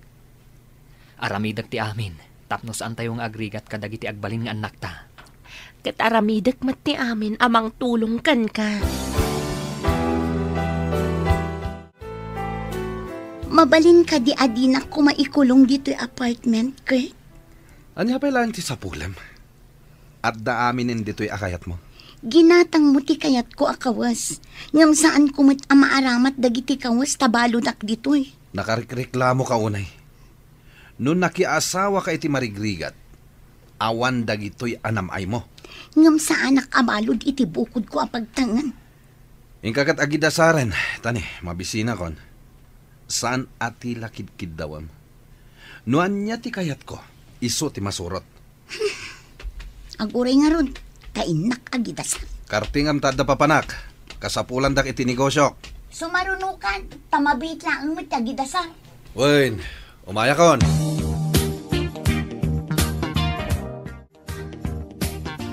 Aramidek ti amin, tapno saantayo nga agrigat kadagiti agbalin nga annakta. Ket aramidek met ti amin a mangtulong kenka. Mabalin kadi a dinak koma ikulong ditoy apartment, Kurt? Ania pay laeng ti sapulem? Adda aminen ditoy a kayatmo. Ginatangmo ti kayatko a kawes, ngem saanko met a maaramat dagiti kawes ta baludak ditoy. Nakarikreklamoka unay. No nakiasawaka iti marigrigat, awan dagitoy a nam-aymo. Ngem saanak a balud iti bukodko a pagtengen. Inka ket agidasaren, tani, mabisinakon. Saan a ti la kidkiddawem. No ania ti kayatko, isu ti masurot. Aguray ngarud, ta innak agidasar. Kartingam ta adda papanak. Kasapulandak iti negosiok. Sumarunokan, ta mabiit laeng met ti agidasar. Wen, umayakon.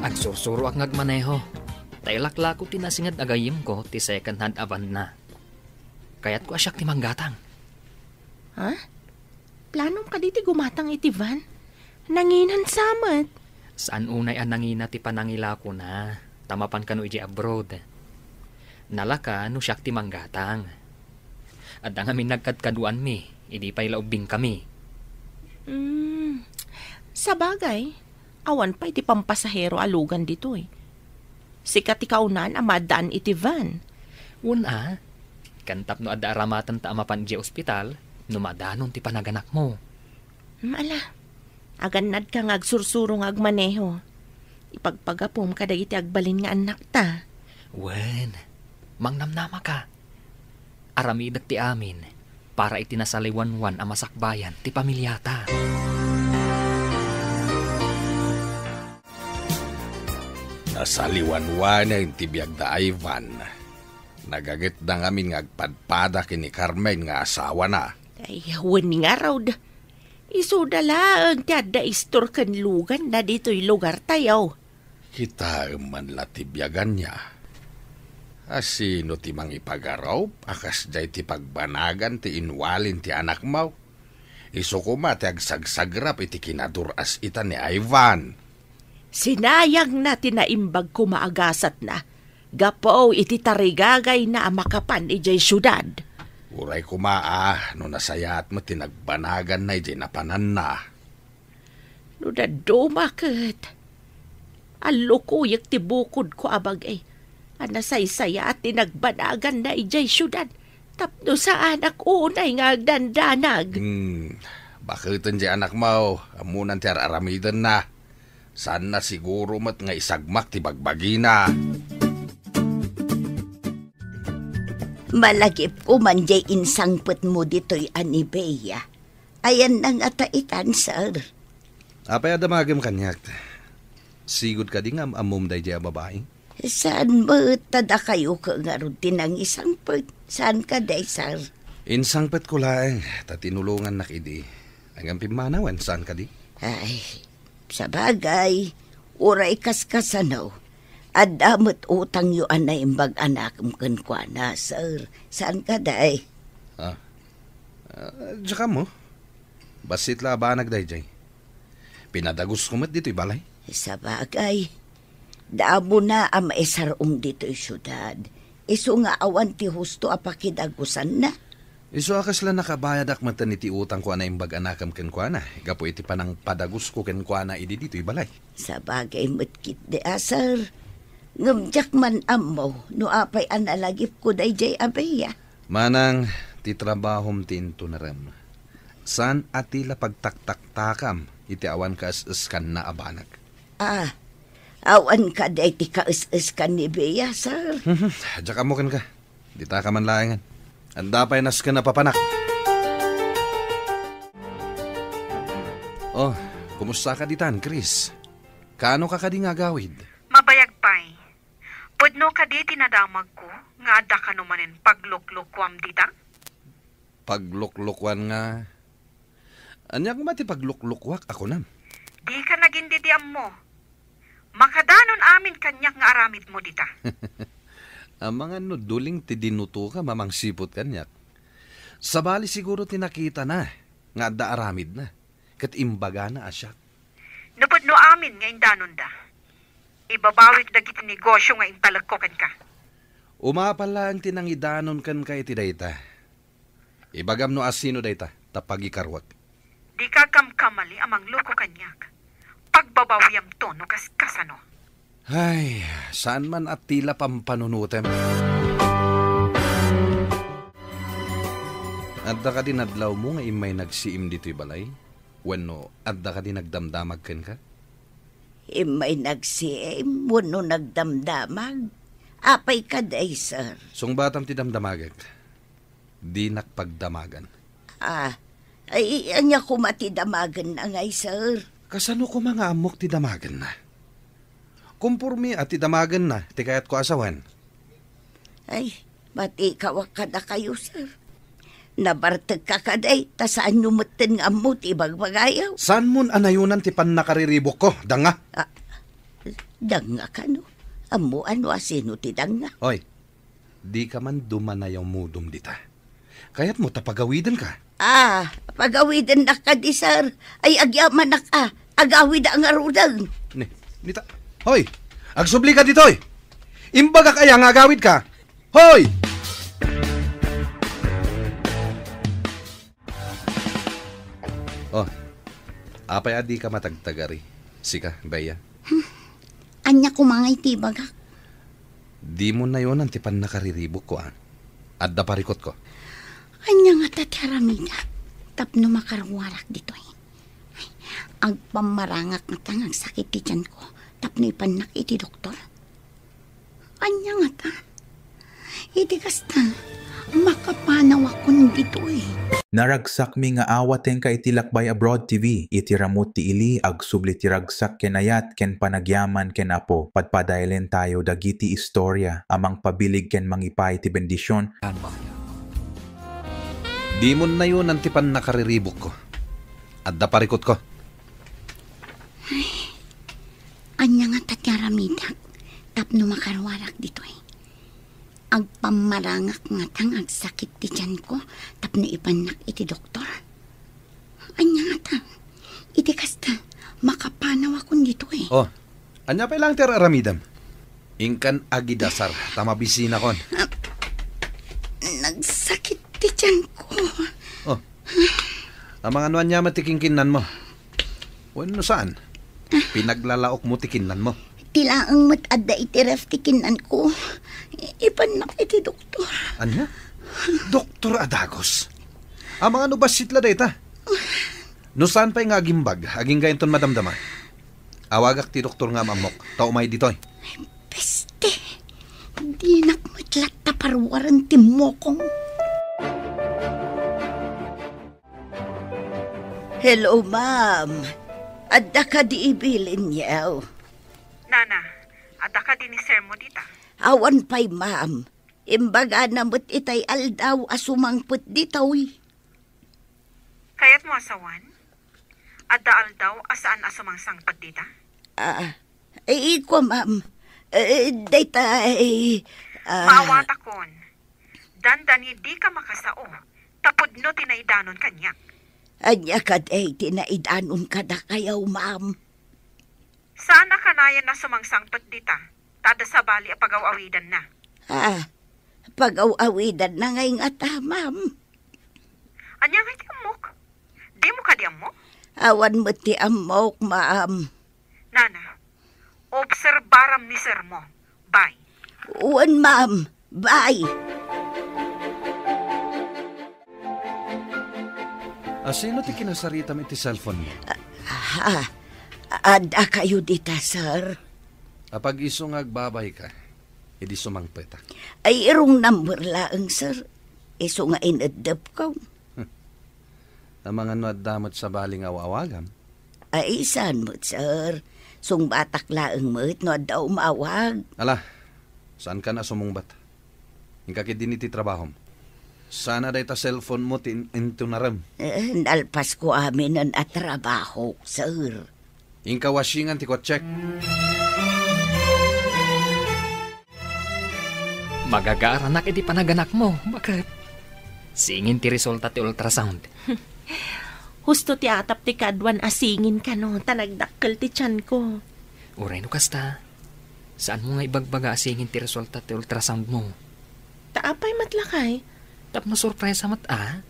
Agsursuroak nga agmaneho, ta ilaklako ti nasinged a gayyemko ti second hand a van-na. Kayatko a siak ti manggatang. Ha? Planom kadi ti gumatang iti van? Nanginan sa met. Saan unay a nangina ti panangilakona, ta mapan kano idiay abroad. Nalaka no siak ti manggatang. Adda ngamin nagkadkaduanmi, idi pay la ubbingkami. Mm, sabagay, awan pay ti pampasahero a lugan ditoy. Sika ti kaunaan a maaddaan iti van. Wen a, ken tapno adda aramatenta a mapan idiay ospital, no madanon ti panaganakmo. Mm, ala, agannadka nga agsursuro nga agmaneho. Ipagpagapom kadagiti agbalin nga annakta. Wen, mangnamnamaka. Aramidek ti amin para iti nasaliwanwan a masakbayan ti pamiliata. Nasaliwanwanen ti biag da Ivan. Nagangitda ngamin nga agpadpada ken ni Carmen nga asawana. Ay, wen ngarud. Isuda laeng ti adda istor ken luganna ditoy lugartayo. Kitaem man la ti biaganna. A sino ti mangipagarup a kasdiay ti pagbanagan ti inwalin ti anakmo? Isu koma ti agsagsagrap iti kinadur-as ita ni Ivan. Sinayangna ti naimbag koma a gasatna gapu iti tarigagayna a makapan idiay siudad. Uray koma a no nasayaat met ti nagbanaganna idiay napananna. No dadduma ket, allukoyek ti bukodko a bag-i a nasaysayaat ti nagbanaganna idiay siudad tapno saanak unay nga agdandanag. Hmm, baketen diay anakmo, ammonan ti ar-aramidenna. Saanna siguro met nga isagmak ti bagbagina. Malagipko man diay insangpetmo ditoy a ni Bea. Ayanna ngata itan, sir? Apay a damagem kaniak? Sigud kadi nga am-ammom daydiay a babai? Saan met ta dakayo ket ngarud ti nangisangpet? Saan kadi, sir? Insangpetko laeng ta tinulongannak idi. Ngem pimmanawen, saan kadi? Ay, sabagay, uray kaskasano, adda met utangyo a naimbag a nakem kenkuana, sir. Saan kadi? Ah. Ah, diak ammo. Bassit la a banag daydiay. Pinadagusko met ditoy balay. Sabagay, damo na a maisar-ong ditoy siudad. Isu nga awan ti husto a pakidagusanna. Isu a kasla nakabayadak metten iti utangko a naimbag a nakem kenkuana, gapu iti panangpadagusko kenkuana idi ditoy balay. Sabagay met ketdi a, sir. Ngem diak man ammo no apay a nalagipko daydiay a Bea. Manang, ti trabahom ti intunarem. Saan a ti la pagtaktaktakam iti awan kaes-eskanna a banag. Ah, awan kadi ti kaes-eskan ni Bea, sir? Diak ammo kenka. Ditaka man laengen. Adda pay nasken a papanak. Oh, kumusta ka ditan, Chris? Kaano ka kadi nga agawid? Mabayag pay. Pudno kadi ti nadamagko nga adda kano manen pagluklukuam dita? Pagluklukuan nga? Ania koma ti pagluklukuak a kunam? Dika nagindidi ammo. Makadanon amin kaniak nga aramidmo dita. Amangan no duling ti dinutoka mamangsiput kaniak. Sabali siguro ti nakitana nga adda aramidna, ket imbagana a siak. Napudno amin nga indanonda. Ibabawik dagiti negosio nga intalekko kenka. Umapal laeng ti nangidanon kenka iti dayta. Ibagam no asino dayta, ta pagikaruak. Dika kamkamali a mangluko kaniak. Pagbabawiamto no kaskasano. Ay, saan man a ti la pampanunotem. Adda kadi nadlawmo nga immay nagsiim ditoy balay? Wenno adda kadi nagdamdamag kenka? Immay nagsiim wenno nagdamdamag? Apay kadi, sir? Sungbatam ti damdamagek. Dinak pagdamagan. Ah, ay, ania koma ti damagenna ngay, sir? Kasano koma nga ammok ti damagenna? Kompormi a ti damagenna ti kayatko a sawen. Ay, matikawak kadakayo, sir. Nabartekka kadi, ta saanyo metten nga ammo ti ibagbagayo. Saanmon a nayonan ti pannakariribukko, danga? Ah, danga kano? Ammo a no asino ti danga? Hoy, dika man dumanayamudom dita. Kayatmo ta pagawidenka? Ah, pagawidennak kadi, sir. Ay, agyamanak a. Agawida ngaruden. Ni, nita. Hoy! Agsublika ditoy! Imbagak aya nga agawidka? Hoy! Oh, apay a dika matagtagari? Sika, Bea? Hmm. Ania koma ngay ti ibagak? Dimo nayonan ti pannakariribukko, a. Adda parikutko. Ania ngata ti aramidek tapno makaruarak ditoy? Ay, agpammarangak ngata nga agsakit ti tianko tapno ipannak iti doktor? Ania ngata? Iti kasta, makapanawakon ditoy. Naragsakmi nga awatenka iti Lakbay Abroad T V. Iti ramut ti ili, agsubli ti ragsak ken ayat ken panagyaman ken Apo. Padpadaelen tayo dagiti istorya a mangpabilig ken mangipaay ti bendision. Dimo nayonan ti pannakariribukko. Adda parikutko. Ay, ania ngata ti Aramidak tapno makaruarak ditoy. Agpammarangak ngata nga agsakit ti tianko tapno ipannak iti doktor. Ania ngata? Iti kasta, makapanawakon ditoy. Oh, ania pay laeng ti ar-aramidem? Inkan agidasar, ta mabisinakon. Ah, nagsakit ti tianko. Oh, amangan no ania met ti kinkinnanmo? Wenno saan? Pinaglalaokmo ti kinnanmo? Ti laeng met adda iti ref ti kinnanko. Ipannak iti doktor. Ania? Doktor a dagus? Amangan no bassit la dayta? No saan pay nga agimbag, agingga inton madamdama. Awagak ti doktor nga am-ammok, ta umay ditoy. Peste! Dinak met latta paruaren ti mokong. Hello, ma'am. Adda kadi ibilinyo? Nana, adda kadi ni sir mo dita? Awan pay, ma'am. Imbagana met itay aldaw a sumangpet ditoy. Kayatmo a sawan? Adda aldaw a saan a sumangsangpet dita? Ah, eh, kua, ma'am. Eh, dayta, eh, ah. Maawatakon. Dandani dika makasao, ta pudno ti naidanon kaniak. Ania kadi ti naidanon kadakayo, ma'am? Saan a kanayon a sumangsangpet dita, ta adda sabali a pagaw-awidanna. Ah, pagaw-awidanna ngay ngata, ma'am. Ania ngay ti ammok? Dimo kadi ammo? Awan met ti ammok, ma'am. Nana, obserbaram ni sir mo. Bye. Wen, ma'am. Bye. A, sino ti kinasaritam iti cellphone mo? Ah, ah, adda kayo dita, sir? Apag isu nga agbabayka, idi sumangpetak. Ay, wrong number laeng, sir. Isu nga ineddepko. Amangan no adda met sabali nga aw-awagam? Ay, saan met, sir? Sungbatak laeng met no adda umawag. Ala, saankan a sumungbat. Inka ketdi iti trabahom. Saan a dayta cellphone mo ti in-, intunarem. Eh, nalpasko aminen a trabaho, sir. Inka washingan ti kotse. Magagaranak iti panaganakmo, baket. Singin ti resulta ti ultrasound. Husto ti atap ti kaduan a singin kano, ta nagdakkel ti tianko. Uray no kasta, saanmo nga ibagbaga a singin ti resulta ti ultrasound mo? Ta apay met lakay? Tapno sorpresa met a.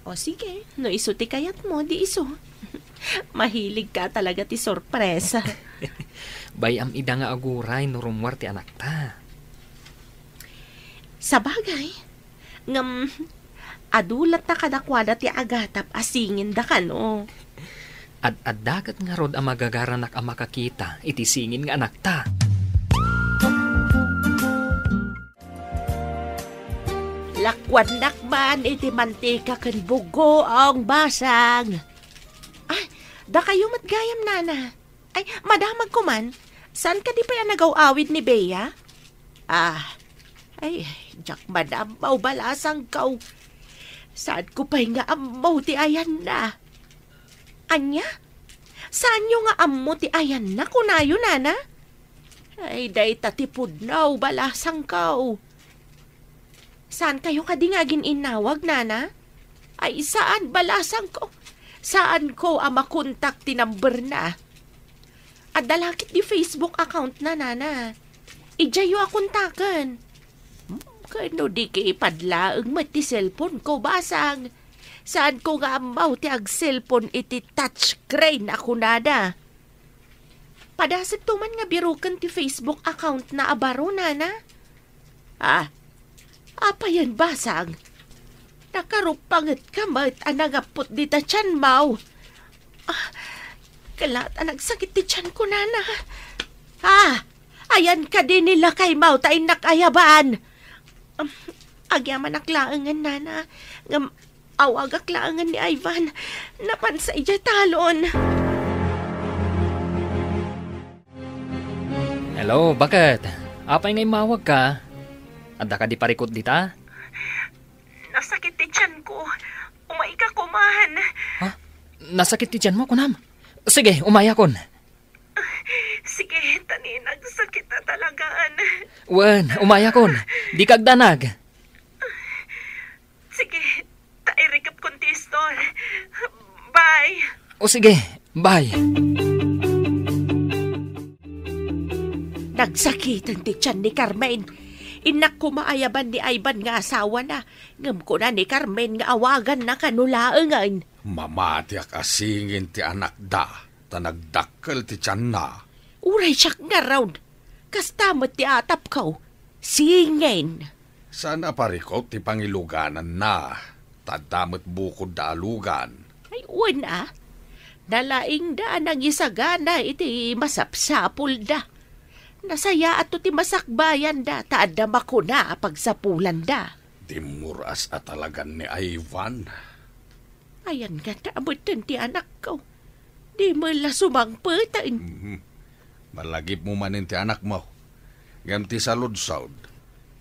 O sige, no isu ti kayatmo, di isu. Mahilig ka talaga ti sorpresa. Bay-am ida nga aguray no rummuar ti anakta. Sabagay, ngem adu latta kadakuada ti agatap a singinda kano. Ad-adda ket ngarud a magagaranak a makakita iti singin nga anakta. Lakuannak man iti mantika ken bugoong basang. Ay, dakayo met gayam, nana. Ay, madamagko man. Saan kadi pay a nagaw-awid ni Bea? Ah, ay, diak man ammo, balasangko. Saanko pay nga ammo ti ayanna. Ania? Saanyo nga ammo ti ayanna, kunayo, nana? Ay, dayta ti pudno, balasangko. Saankayo kadi nga agin-innawag, nana? Ay, saan, balasangko. Saanko a makontak ti number na. Adda la ketdi Facebook account na, nana. Idiayyo a kontaken. Hmm, ken no di kayat laeng met ti cellphone ko, basang. Saanko nga ammo ti ag-cellphone iti touchscreen a kunada. Padasek to man nga biroken ti Facebook account na a baro, nana? Ah, apayen, basang? Nakarupanget ka met a nangappot dita tianmo. Ah, kelaat a nagsakit ti tianko, nana. Ah, ayan kadi ni lakaymo ta innak ayaban. Um, agyamanak laengen, nana. Ngem awagak laengen ni Ivan. Napansa idiay talon. Hello, baket? Apay nga immawagka? Adda kadi parikut dita? Nasakit ti tianko. Umayka koman. Ha? Nasakit ti tianmo, kunam? Sige, umayakon. Sige, ta nagsakit a talagan. Wen, umayakon. Dika agdanag. Sige, ta irikepkon ti istor. Bye. O sige, bye. Nagsakiten ti tian ni Carmen. Innak koma a yaban ni Ivan nga asawana, ngem kuna ni Carmen nga awaganna kano laengen. Mamatiak a singin ti anakda, ta nagdakkel ti tianna. Uray siak ngarud, kasta met ti atapko. Singin. Saan a parikut ti pangilugananna, ta adda met bukodda a lugan. Ay, wen a. Nalaingda a nangisagana iti masapsapulda. Nasayaatto ti masakbayanda, ta adda makuna a pagsapulanda. Dimmuras a talagan ni Ivan. Ayan nga ta amutten ti anakko. Di met la sumangpeten. Mhm. Malagipmo manen ti anakmo. Ngem ti saludsod,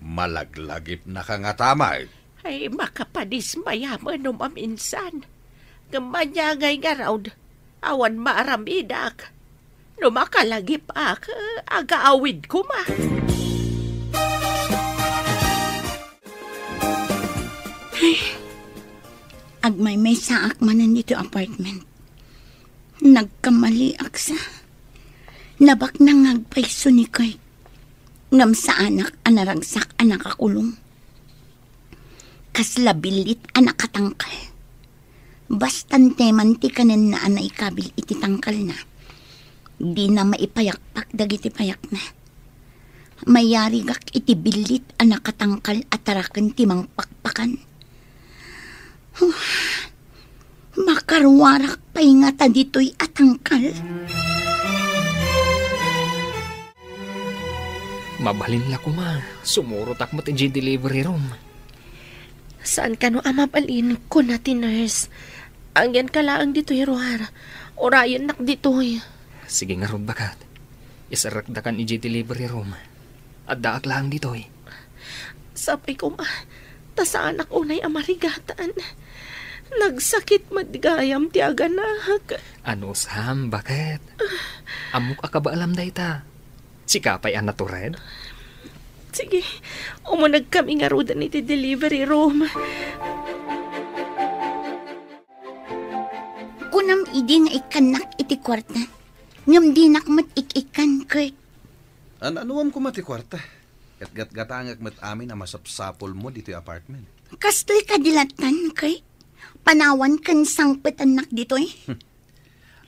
malaglagipnaka ngata met. Ay, makapadismaya met no maminsan. Ngem ania ngay ngarud, awan maaramidak. No makalagip-ak, agaawid koma. Ay, agmaymaysaak manen ditoy apartment. Nagkamaliak sa. Nabaknang nga agpayso ni Kurt. Ngem saanak a naragsak a nakakulong. Kasla billit a nakatangkal. Basta anteman ti kanenna a naikabil iti tangkalna, dina maipayakpak dagiti payakna. Mayarigak iti billit a nakatangkal a taraken ti mangpakpakan. Huh, makaruarak pay ngata ditoy a tangkal. Mabalin la koma, sumurotak met idiay delivery room. Saan kano a mabalin, kuna ti nurse. Agyanka laeng ditoy ruar. Urayennak ditoy. Sige ngarud, baket. Iserrekdakan idiay delivery room. Addaak laeng ditoy. Sapay koma, ta saanak unay a marigatan. Nagsakit met gayam ti aganak. Anusam, baket? Ammok a kabaalam dayta. Sika pay a natured? Sige, umunegkami ngaruden iti delivery room. Kunam idi nga ikkannak iti kuarta, ngem dinak met ik-ikkan, Kurt. An-anuam koma ti kuarta? Ket gatgatangek met amin a masapsapulmo ditoy apartment. Kastoy kadi lattan, Kurt? Panawan ken sangpetannak ditoy?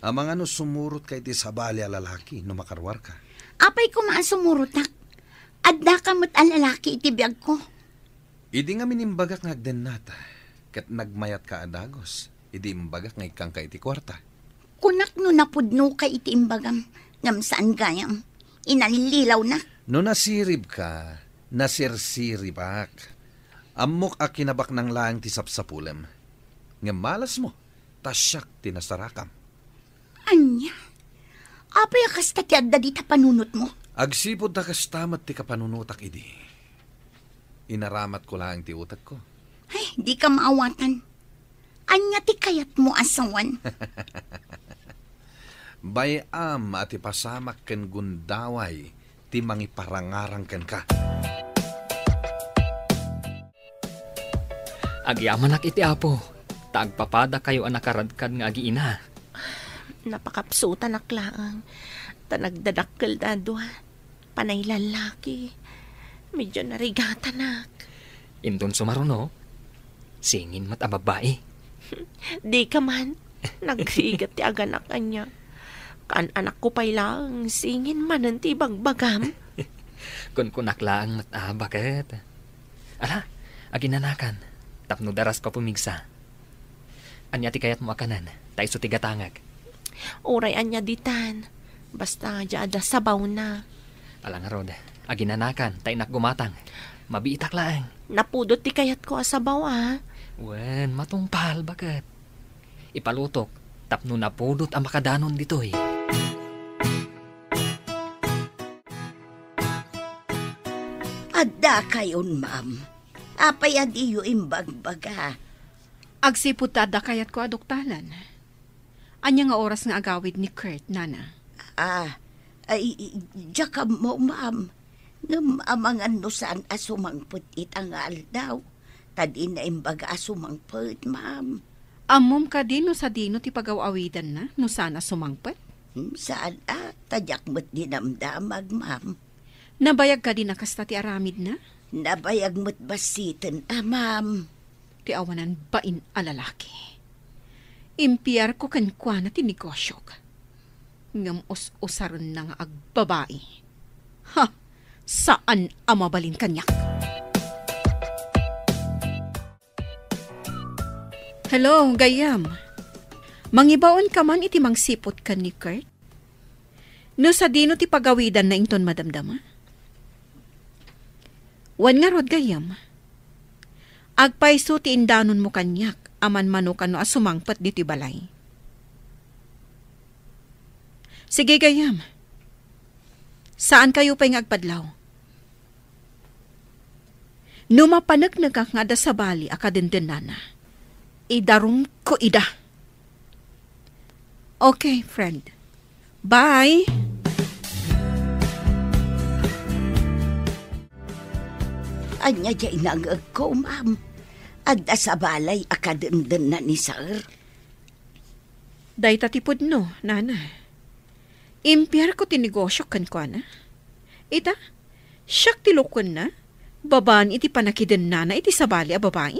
Amangan no sumurotka iti sabali a lalaki no makaruarka. Apay koma a sumurotak? Addaka met a lalaki iti biagko. Idi ngamin imbagak nga agdennata, ket nagmayatka a dagus, idi imbagak nga ikkanka iti kuarta. Kunak no napudnoka iti imbagam, ngem saan gayam. Inallilawnak. No nasiribka, nasirsiribak. Ammok a kinabaknang laeng ti sapsapulem. Ngem malasmo, ta siak ti nasarakam. Ania? Apay a kasta ti adda dita panunotmo? Agsipud ta kasta met ti kapanunotak idi. Inaramatko laeng ti utekko. Ay, dika maawatan. Ania ti kayatmo a sawen? Bay-am a ti pasamak ken gundaway ti mangiparangarang kenka. Agyamanak iti Apo, ta agpapadakayo a nakaradkad nga agiina. Napakapsutanak laeng, ta nagdadakkelda a dua. Panay lallaki. Medyo narigatanak. Inton sumaruno, singin met a babbai. Dika man. Nagrigat ti aganak ania. Kaan-anakko pay laeng, singin manen ti ibagbagam. Kunkunak laeng met a, baket. Ala, aginanakan, tapno darasko a pumigsa. Ania ti kayatmo a kanen? Ta isu ti gatangek. Uray ania ditan. Basta adda sabawna. Ala ngarud, aginanakan, ta innak gumatang. Mabiitak laeng. Napudot ti kayatko a sabaw, a. Wen, matungpal, baket. Ipalutok, tapno napudot a makadanon ditoy. Adda kayon, ma'am. Apay a diyo imbagbaga? Agsipud ta adda kayatko a duktalan. Ania nga oras nga agawid ni Kurt, nana? Ah, Ay, diak ammo, ma'am. Ngem amangan no saan a sumangpet ita nga aldaw. Ta dina imbaga a sumangpet, ma'am. Ammom kadi no sadino ti pagaw-awidanna no saan a sumangpet? Hmm, saan a, ta diak met dinamdamag, ma'am. Nabayag kadi a kasta ti aramidna? Nabayag met bassiten a, ma'am. Ti awanan bain a lalaki. Impiarko kenkuana ti negosiok. Ngem us-usarenna nga agbabai. Ha! Saan a mabalin kaniak. Hello, gayyem. Mangibaonka man iti mangsiput ken ni Kurt? No sadino ti pagawidanna inton madamdama? Wen ngarud, gayyem. Agpayso ti indanonmo kaniak a manmanokan no a sumangpet ditoy balay. Sige, gayyem. Saankayo pay nga agpadlaw. No mapaneknekak nga adda sabali a kadendennana, idarumko ida. Okay, friend. Bye! Ania diay nangngegko, ma'am? Adda sabali a kadendenna ni Sir? Dayta ti pudno, nana. Impiarko ti negosio kenkuana. Ita, siak ti lukuenna, babaen iti pannakidennana iti sabali a babai.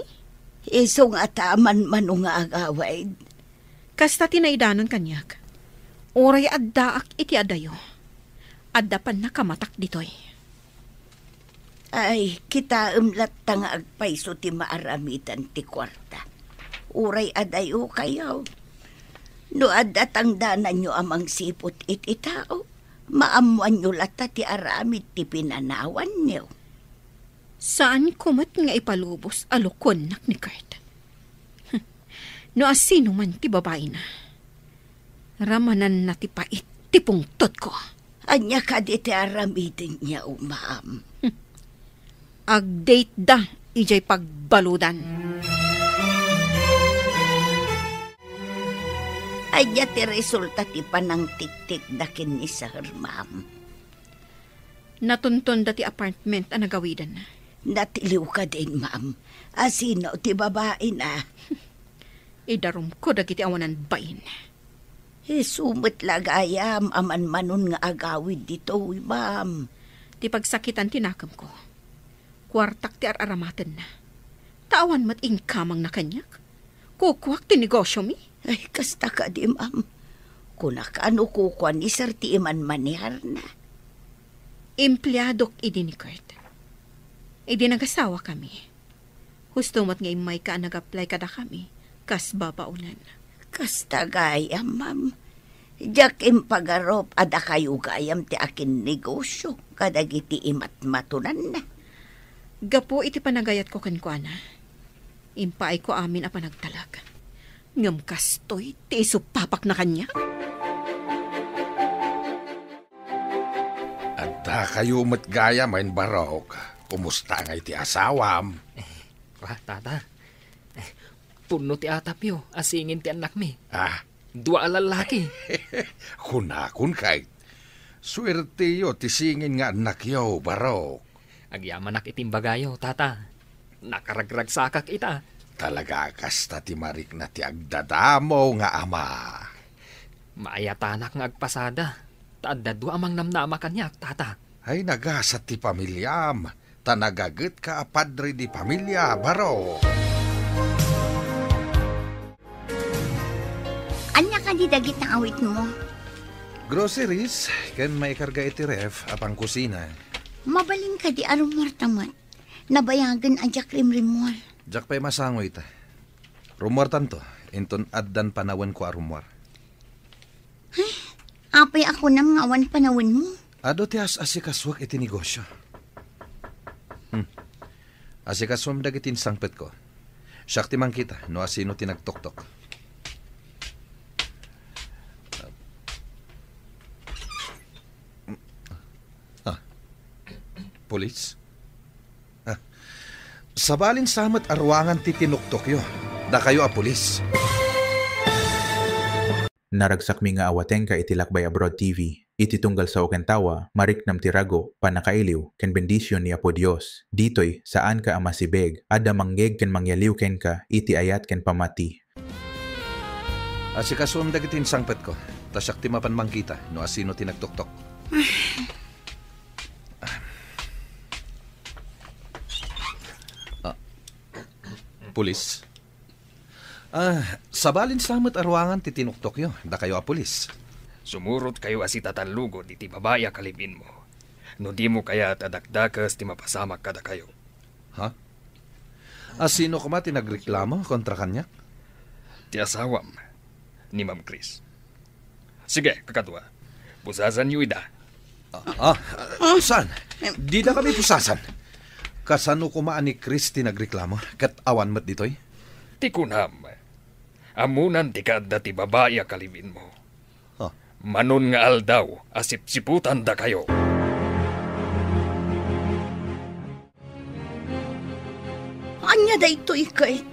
Isu ngata a manmano nga agawid. Kasta ti naidanon kaniak. Uray addaak iti adayo, adda pannakamatak ditoy. Ay, kitaem latta nga agpayso ti maaramidan ti kuarta. Uray adayokayo. No adda tangdananyo a mangsiput iti tao, maammoanyo latta ti aramid ti pinanawanyo. Saanko met nga ipalubos a lukuennak ni Kurt. No asino man ti babaina, ramananna ti pait ti pungtotko. Ania kadi ti aramidenyo, ma'am? Agdateda idiay pagbaludan. Ania ti resulta ti panangtiktikda ken ni Sir, ma'am? Natuntonda ti apartment a nagawidanna. Natiliw kadin, ma'am? Asino ti babaina? Idarumko dagiti awanan bain. Isu met la gayam a manmanon nga agawid ditoy, ma'am. Ti pagsakitan ti nakemko. Kuartak ti ar-aramatenna. Ta awan met inkamangna kaniak. Kukuak ti negosiomi. Ay, kasta kadi, ma'am. Kunak a no kukua ni Sir ti imanmaneharna. Empleadok idi ni Kurt. Idi nagasawakami, husto met nga immayka a nag-apply kadakami kas babaonan. Kasta gayam, ma'am. Diak impagarup a dakayo gayam ti akinnegosio kadagiti imatmatonanna. Gapu iti panagayatko kenkuana, impaayko amin a panagtalek. Ngem kastoy ti isupapakna kaniak. Addakayo met gayam a imbarok. Kumusta ngay ti asawam? Ah, tata. Eh, punno ti atapyo a singin ti annakmi. Ah. Dua a lallaki. Kunakon, Kurt. Suerteyo ti singin nga annakyo, barok. Agyamanak iti imbagayo, tata. Nakaragragsakak ita. Talaga kasta ti marikna ti agdadamo nga ama. Maayatanak nga agpasada, ta adda dua a mangnamnama kaniak, tata. Ay, nagasat ti pamiliam, ta nagagetka a padre de pamilia, baro. Ania kadi dagiti awitmo? Groceries, ken maikarga iti ref a pangkusina. Mabalin kadi a rummuarta met? Nabayagen a diak rimrimmuar. Diak pay masango ita. Rummuartanto, inton addan panawenko a rummuar. Ay, apay a kunam nga awan panawenmo? Adu ti as-asikasuak iti negosio. Hmm. Asikasuem dagiti insangpetko. Siak ti mangkita no asino ti nagtoktok. Ah. Pulis? Ah. Sabalin sa met a ruangan ti tinuktokyo. Dakayo a pulis. Naragsakmi nga awatengka iti Lakbay Abroad T V. Iti tunggal sao ken tawa, mariknam ti rago, pannakailiw, ken bendision ni Apo Dios. Ditoy, saanka a masibeg, adda mangngeeg ken mangyaliw kenka iti ayat ken pamati. Asikasuem dagiti insangpetko, ta siak ti mapan mangkita no asino ti nagtoktok. Ah, pulis. Ah, sabalin sa met a ruangan ti tinuktokyo, dakayo a pulis. Sumurotkayo a sitatallugod iti babai a kalib-inmo. No dimo kayat a dakdakes ti mapasamak kadakayo. Ha? Asino koma ti nagreklamo kontra kaniak? Ti asawam, ni Ma'am Chris. Sige, kakadua. Pusasanyo ida. Ah, ah, saan? Dida kami pusasan. Kasano koma a ni Chris ti nagreklamo, ket awan met ditoy? Ti kunam, ammonan ti kaadda ti babai a kalib-inmo. Ah. Manon nga aldaw a sipsiputandakayo. Ania daytoy, Kurt?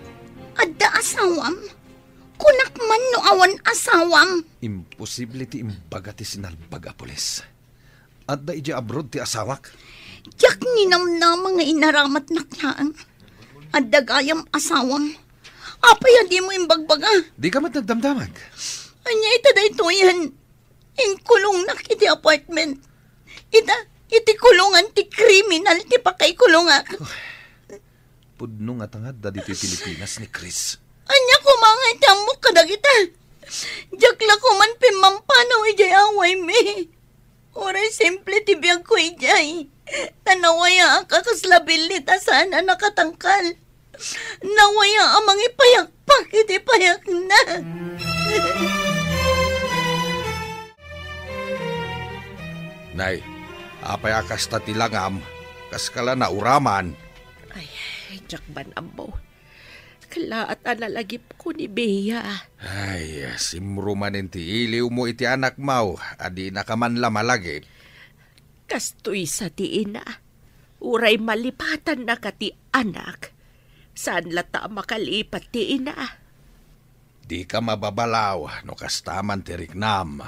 Adda asawam? Kunak man no awan asawam. Imposible ti imbaga ti sinalbag a pulis. Adda idiay abroad ti asawak. Diak ninamnama nga inaramatnak laeng. Adda gayam asawam. Apay a dimo imbagbaga? Dika met nagdamdamag. Ania ita daytoyen? Inkulongnak iti apartment. Ita, iti kulongan ti kriminal ti pakaikulongak. Pudno nga tangad dagitoy Pilipinas ni Chris. Ania koma nga iti ammok kadagita? Diak la koman pimmampanaw idiay awaymi. Uray simple ti biagko idiay. Ta nawayaak a kasla billit a saan a nakatangkal. Nawaya a mangipayakpak iti payakna. Nay, apay a kasta ti langam? Kaska la nauraman? Ay, diak man ammo. Kalaat a nalagipko ni Bea. Ay, simro manen ti iliwmo iti anakmo a dinaka man la malagip. Kastoy sa ti ina. Uray malipatannaka ti anak, saan latta a makalipat ti ina. Dika mababalaw no kasta man ti riknam.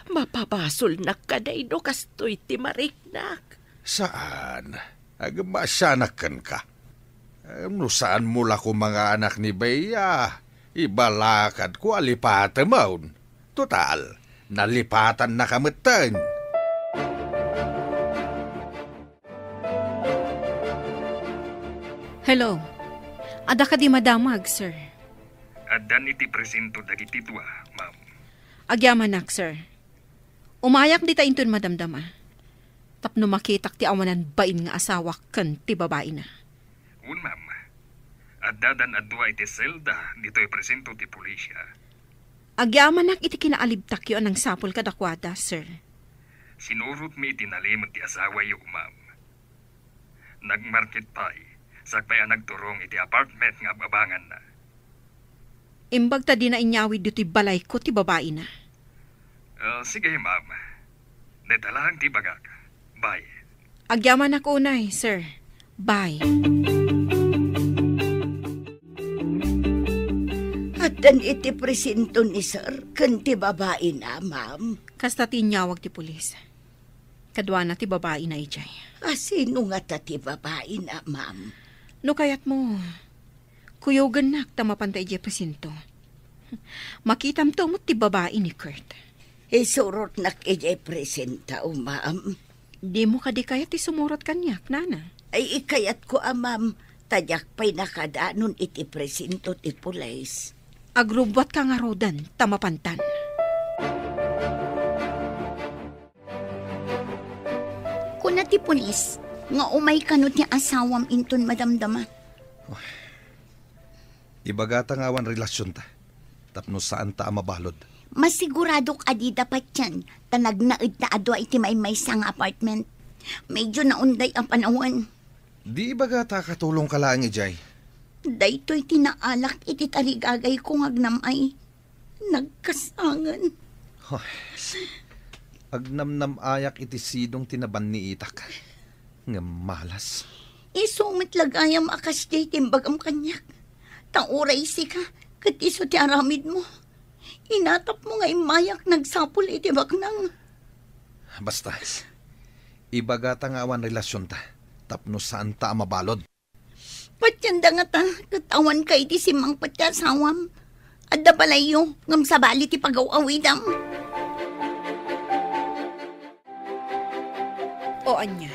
Mapabasolnak kadi no kastoy ti mariknak? Saan. Agmasianak kenka. Em, no saanmo la koma nga anak ni Bea, ibalakadko a lipatemon. Total, nalipatannaka metten. Hello. Adda kadi madamag, sir? Addan iti presinto dagiti dua, ma'am. Agyamanak, sir. Umayak dita inton madamdama. Tapno makitak ti awanan bain nga asawa ken ti babaina. Wen, ma'am. Addadan a dua iti selda ditoy presinto ti pulisya. Agyamanak iti kinaalibtakyo a nangsapul kadakuada, sir. Sinurotmi iti nalimed ti asawayo, ma'am. Nagmarket pay, sakbay a nagturong iti apartment nga ab-abanganna. Imbag ta dina inyawid ditoy balayko ti babaina. Ah, sige, ma'am. Dayta laeng ti ibagak. Bye. Agyamanak unay, sir. Bye. Addan iti presinto ni sir ken ti babaina, ma'am. Kasta ti inyawag ti pulis. Kaduana ti babaina idiay. A, sino ngata ti babaina, ma'am? No kayatmo, kuyogennak ta mapanta idiay presinto. Makitamto met ti babai ni Kurt. Isurotnak idiay presinto, ma'am. Dimo kadi kayat ti sumurot kaniak, nana? Ay, ikayatko a, ma'am, ta diak pay nakadanon iti presinto ti pulis. Agrubbuatka ngaruden ta mapantan. Kuna ti pulis nga umay kano ti asawam inton madamdama. Ibagata nga awan relasionta, tapno saanta a mabalud. Masiguradok a dida patien, ta nagnaedta a dua iti maymaysa nga apartment. Medyo naunday a panawen. Di ibagata a katulongka laeng idiay. Daytoy ti naalak iti tarigagayko nga agnam-ay. Nagkasangen. Hoy, agnamnam-ayak iti sidong ti nabanniitak. Ngem malas. Isu met la gayam a kasdiay ti imbagam kaniak. Ta uray sika, ket isu ti aramidmo. Inatapmo nga immayak nagsapul iti baknang. Basta, ibagata nga awan relasionta tapno saanta a mabalud. Patienda ngata, ket awan ka iti simmangpet ti asawam. Adda balayyo, ngem sabali ti pagaw-awidam. O ania,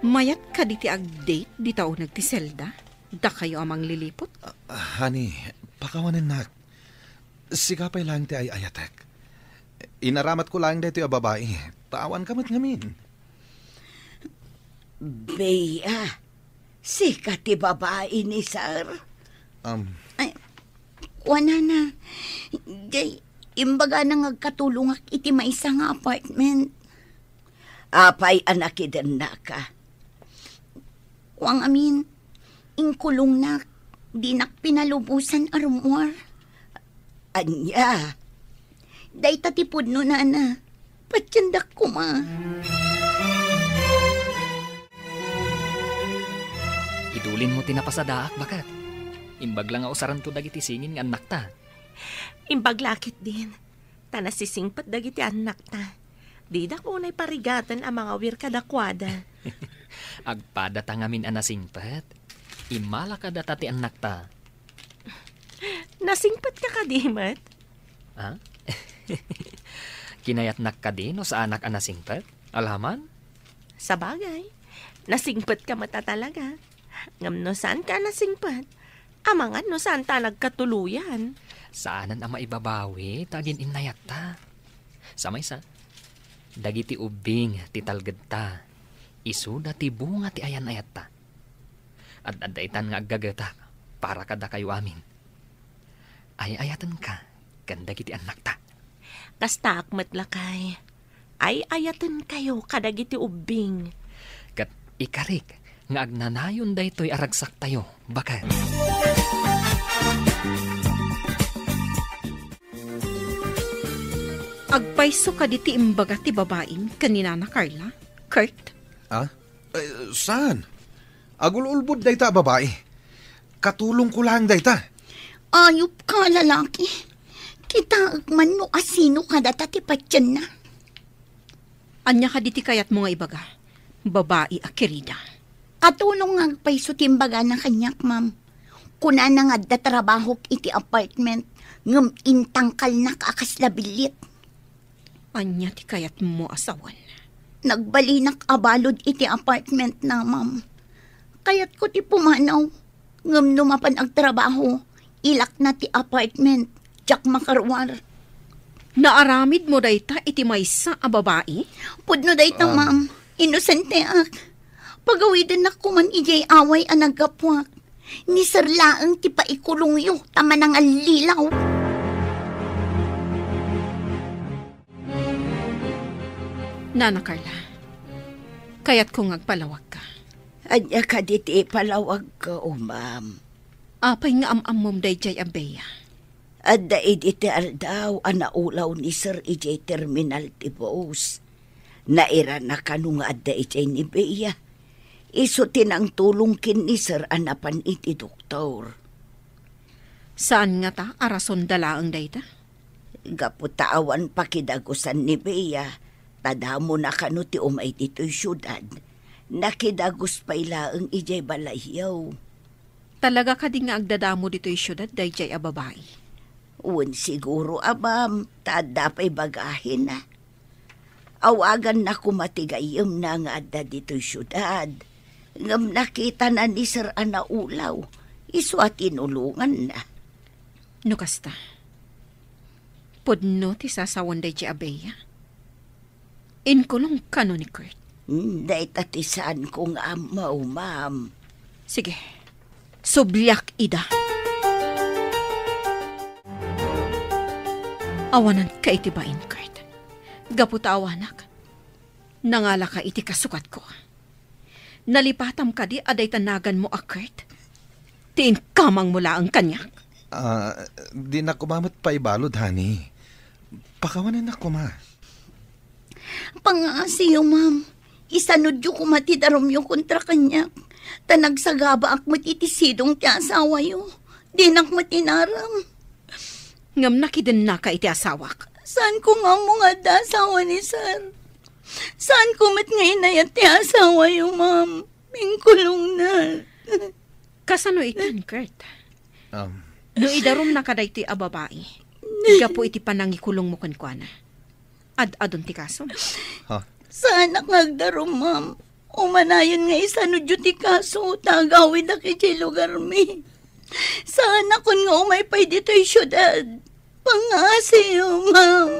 mayat kadi ti ag-date dita uneg ti selda? Dakayo a mangliliput? Ah, honey, pakawanennak. Sika pay laeng ti ay-ayatek. Inaramatko laeng daytoy a babai, ta awanka met ngamin. Bea, sika ti babai ni Sir? Um, Ay, kuanana, jay, imbagana nga agkatulongak iti maysa nga apartment. Apay a nakidennaka? Kuang amin, inkulongnak, dinak pinalubosan a rummuar. Ania? Dayta ti pudno, nana. Patiendak koma. Idulinmo ti napasadaak, baket. Imbag la nga usaranto dagiti singin nga annakta. Imbag la ketdin, ta nasisingpet dagiti annakta. Didak unay parigaten a mangawir kadakuada. Agpadata ngamin a nasingpet. Immala kadata ti annakta. Nasingpetka kadi met? Ha? Kinayatnak kadi no saanak a nasingpet? Alaman? Sabagay, nasingpetka met a talaga. Ngem no saanka a nasingpet, amangan no saanta a nagkatuloyan. Saanen a maibabawi ta agin-innayatta. Sa maysa, dagiti ubbing ti talgedta, isuda ti bunga ti ayan-ayatta. Ad-adda itan nga aggagetak para kadakayo amin. Ay-ayatenka ken dagiti annakta. Kastaak met, lakay. Ay-ayatenkayo kadagiti ubbing. Ket ikarik nga agnanayon daytoy a ragsaktayo, baket. Agpayso kadi ti imbaga ti babaim ken ni Nana Carla, Kurt? Ah? Eh, saan? Agul-ulbod dayta a babai. Katulongko laeng dayta. Ayupka, lalaki. Kitaek man no asino kadata ti patienna. Ania kadi ti kayatmo nga ibaga, babai a kirida? Katulong nga agpayso ti imbagana kaniak, ma'am. Kunana nga adda trabahok iti apartment, ngem intangkalnak a kasla billit. Ania ti kayatmo a sawen? Nagbalinak a balud iti apartment na, ma'am. Kayatko ti pumanaw, ngem no mapan agtrabaho, ilakna ti apartment, diak makaruar. Naaramidmo dayta iti maysa a babai? Pudno dayta, Ah. ma'am. Inosenteak. Pagawidennak koman idiay away a naggapuak. Ni Sir laeng ti paikulongyo ta manangallilaw. Nana Carla, kayatko nga agpalawagka. Ania kadi ti ipalawagko, ma'am? Apay nga am-ammom daydiay a Bea? Adda idi ti aldaw a naulaw ni Sir idiay terminal ti bus. Nairana kano nga adda idiay ni Bea. Isu ti nangtulong ken ni Sir a napan iti doktor. Saan ngata a rason da laeng dayta? Gapu ta awan pakidagusan ni Bea, ta damona kano ti umay ditoy siudad. Nakidagus pay laeng idiay balayyo. Talaga kadi nga agdadamo ditoy siudad daydiay a babai? Wen, siguro a, ma'am, ta adda pay bagahina. Awaganna koma ti gayyemna nga adda ditoy siudad. Ngem nakitana ni Sir a naulaw, isu a tinulonganna. No kasta, pudno ti sasawen daydiay a Bea? Inkulong kano ni Kurt? Hmm, dayta ti saanko nga ammo, ma'am. Sige, subliak ida. Awananka iti bain, Kurt. Gapu ta awanak, nangalaka iti kasukatko. Nalipatam kadi a dayta naganmo a Kurt ti inkamangmo laeng kaniak? Ah, dinak koma met paibalud, honey. Pakawanennak koma. Pangaasiyo, ma'am. Isanudyo koma ti darumyo kontra kaniak. Ta nagsagabaak met iti sidong ti asawayo. Dinak met inaram. Ngem nakidennaka iti asawak. Saanko nga ammo nga adda asawa ni Sir. Saanko met nga inayat ti asawayo, ma'am. Inkulongna. Kasano itan, Kurt? Um, No idarumnaka daytoy a babai, gapu iti panangikulongmo kenkuana, ad-adun ti kaso? Ha? Saanak nga agdarum, ma'am. Umanayon nga isanudyo ti kaso ta agawidak idiay lugarmi. Saanakon nga umay pay ditoy siudad. Pangngasiyo, ma'am.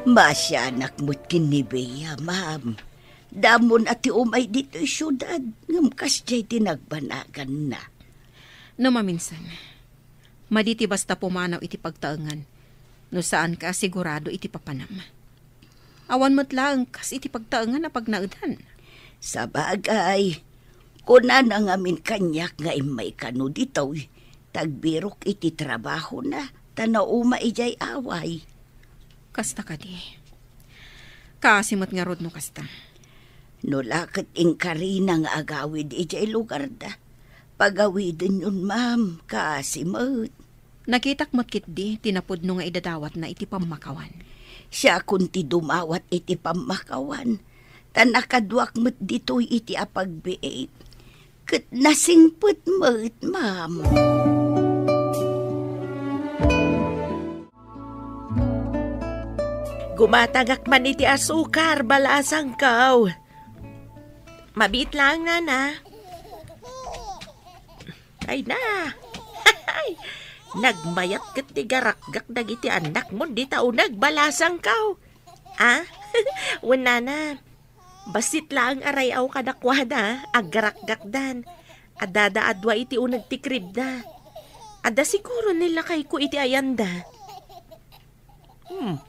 Maasianak met ken ni Bea, ma'am. Damo na ti umay ditoy siudad, ngem kasdiay ti nagbanaganna. No maminsan, madi ti basta pumanaw iti pagtaengan, no saanka a sigurado iti papanam. Awan met laeng kas iti pagtaengan a pagnaedan. Sabagay, kunana ngamin kaniak nga immay kano ditoy, ta agbirok iti trabahona, ta nauma idiay away. Kasta kadi. Kaasi met ngarud no kasta. No la ket inkarina nga agawid idiay lugarda, pagawidenyon, ma'am, kaasi met. Nakitak met ketdi ti napudno nga idadawatna iti pammakawan. Siakon ti dumawat iti pammakawan, ta nakaduak met ditoy iti apagbiit. Ket nasingpet met, ma'am. Gumatangak man iti asukar, balasangko. Mabiit laeng, nana. Ay na. Nagmayat ket ti garakgak dagiti annakmon dita uneg, balasangko. Ah? Wen, nana. Bassit laeng a ray-aw kadakuada, aggarakgakdan. Addada a dua iti uneg ti kribda. Adda siguro ni lakayko iti ayanda. Hmm.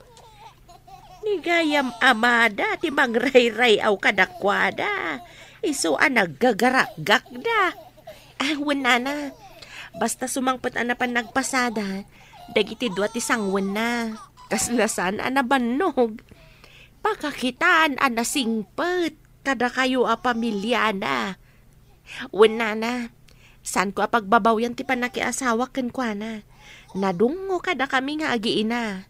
Ni gayam amada ti mangrayray-aw kadakuada. Isu a naggagarakgakda. Ah, wen, nana. Basta sumangpet a napan nagpasada, dagiti dua ti sangwenna. Kasla saan a nabannog. Pakakitaan a nasingpet kadakayo a pamiliana. Wen, nana, saanko a pagbabawian ti pannakiasawak kenkuana. Nadungngo kadakami nga agiina.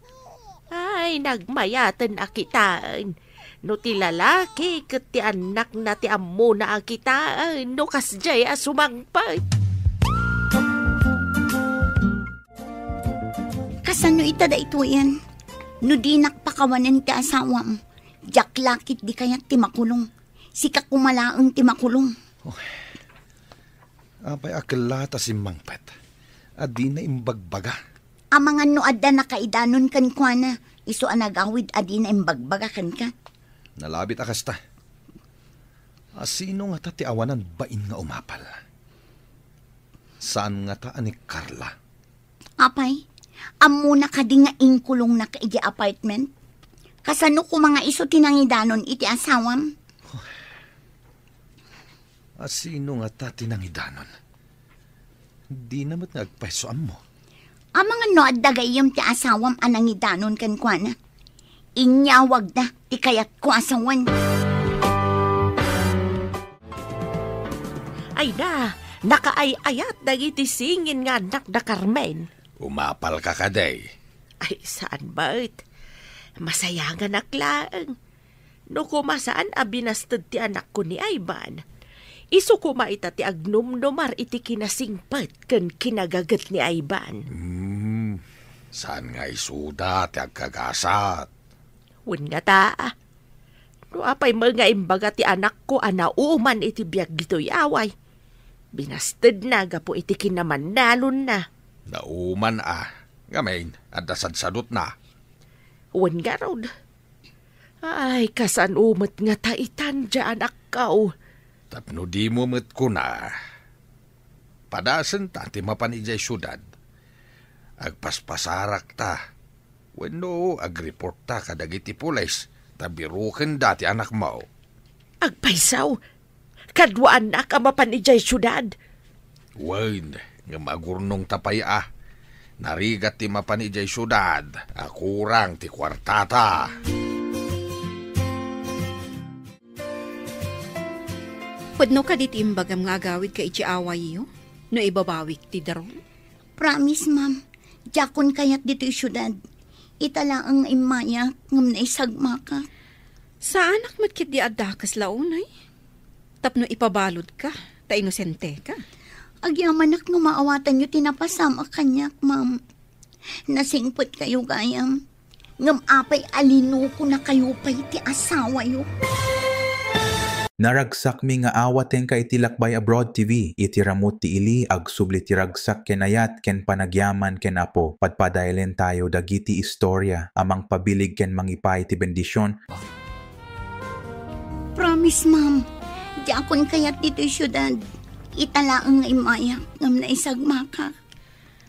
Ay, nagmayaten a kitaen. No ti lalaki ket ti annakna ti ammona a kitaen no kasdiay a sumangpet. Kasano ita daytoyen? No dinak pakawanen ti asawam, diak la ketdi kayat ti makulong. Sika koma laeng ti makulong. Apay a kella ta simmangpet a dina imbagbaga? Amangan no adda nakaidanon kenkuana, isu a nagawid a dina imbagbaga kenka. Nalabit a kasta. A sino ngata ti awanan bain nga umapal? Saan ngata a ni Carla? Apay, ammona kadi nga inkulongnak idiay apartment? Kasano koma nga isu ti nangidanon iti asawam? A sino ngata ti nangidanon? Dina met nga agpayso ammo. Amangan no adda gayyem ti asawam a nangidanon kenkuana. Inyawagda ti kayatko a sawen. Ay na, nakaay-ayat dagiti singin nga annak da Carmen. Umapalka kadi? Ay, saan met. Masayanganak laeng. No koma saan a binasted ti anakko ni Ivan, isu koma ita ti agnumnumar iti kinasingpet ken kinagaget ni Ivan. Hmm, saan nga isuda ti agkagasat? Wen ngata, no apay met nga imbaga ti anakko a nauman iti biag ditoy away, binastedna gapu iti kinamannalonna. Nauman a, ngamin, adda sadsadutna. Wen ngarud, ay, kasano met ngata itan, anakko. Tapno dimo met kuna, padasenta ti mapan idiay siudad. Agpaspasarakta. Wenno agreportta kadagiti pulis ta birokenda ti anakmo. Agpayso, kaduaannak a mapan idiay siudad. Wen, ngem agurnongta pay a. Narigat ti mapan idiay siudad a kurang ti kuartata. Pudno kadi ti imbagam nga agawidka iti awayyo no ibabawik ti darum? Promise, ma'am. Diakon kayat ditoy siudad. Ita laeng nga immayak ngem naisagmakak. Saanak met ketdi a dakes la unay. Tapno ipabaludka, ta inosenteka. Agyamanak no maawatanyo ti napasamak kaniak, ma'am. Nasingpetkayo gayam. Ngem apay a linokonakayo pay ti asawayo? Naragsakmi nga awatenka iti Lakbay Abroad T V. Iti ramut ti ili, agsubli ti ragsak ken ayat ken panagyaman ken Apo. Padpadaelen tayo dagiti istorya a mangpabilig ken mangipaay ti bendision. Promise, ma'am. Diakon kayat ditoy siudad. Ita laeng nga immayak ngem naisagmakak.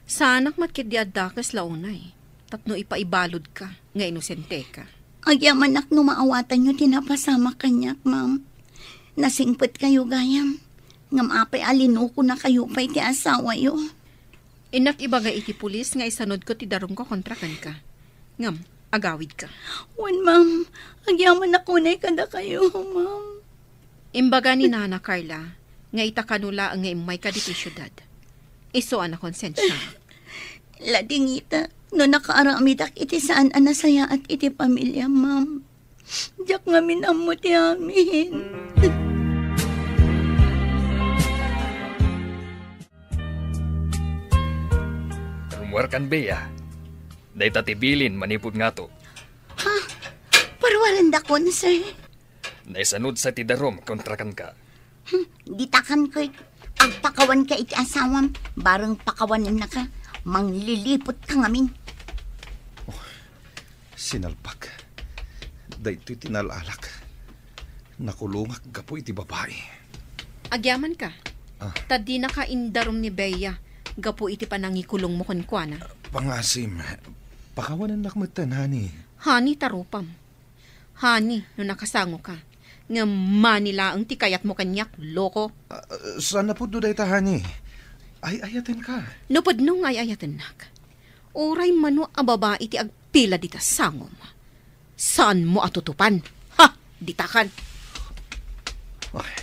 Saanak met ketdi a dakes la unay, tapno ipaibaludka nga inosenteka. Agyamanak no maawatanyo ti napasamak kaniak, ma'am. Nasingpetkayo gayam. Ngem apay a linokonakayo pay ti asawayo? Innak ibaga iti pulis nga isanudko ti darumko kontra kenka. Ngem, agawidka. Wen, ma'am. Agyamanak unay kadakayo, ma'am. Imbaga ni Nana Carla nga ita kano laeng nga immayka ditoy siudad. Isu a nakonsensianak. Ladingita no nakaaramidak iti saan a nasayaat iti pamiliam, ma'am. Diak ngamin ammo ti amin. Rummuarkan, Bea. Dayta ti bilin manipud ngato. Ha? Paruarendakon, sir. Naisanudsa ti darum kontra kenka. Hmm, ditakan, Kurt. Agpakawanka iti asawam, bareng pakawanennaka, mangliliputka ngamin. Oh, sinalpak. Daytoy ti nal-alak. Nakulongak gapu iti babai. Agyamanka. Ah. Ta dinaka indarum ni Bea gapu iti panangikulongmo kenkuana. Pangasim, pakawanennak metten, honey. Honey ta rupam. Honey, no nakasangoka. Ngem mani laeng ti kayatmo kaniak, loko. Ah, saan a pudno dayta, honey? Ay-ayatenka. No pudno nga ay-ayatennak, uray mano a babai ti agpila dita sangom, saanmo a tutupan. Ha! Ditakan. Ay,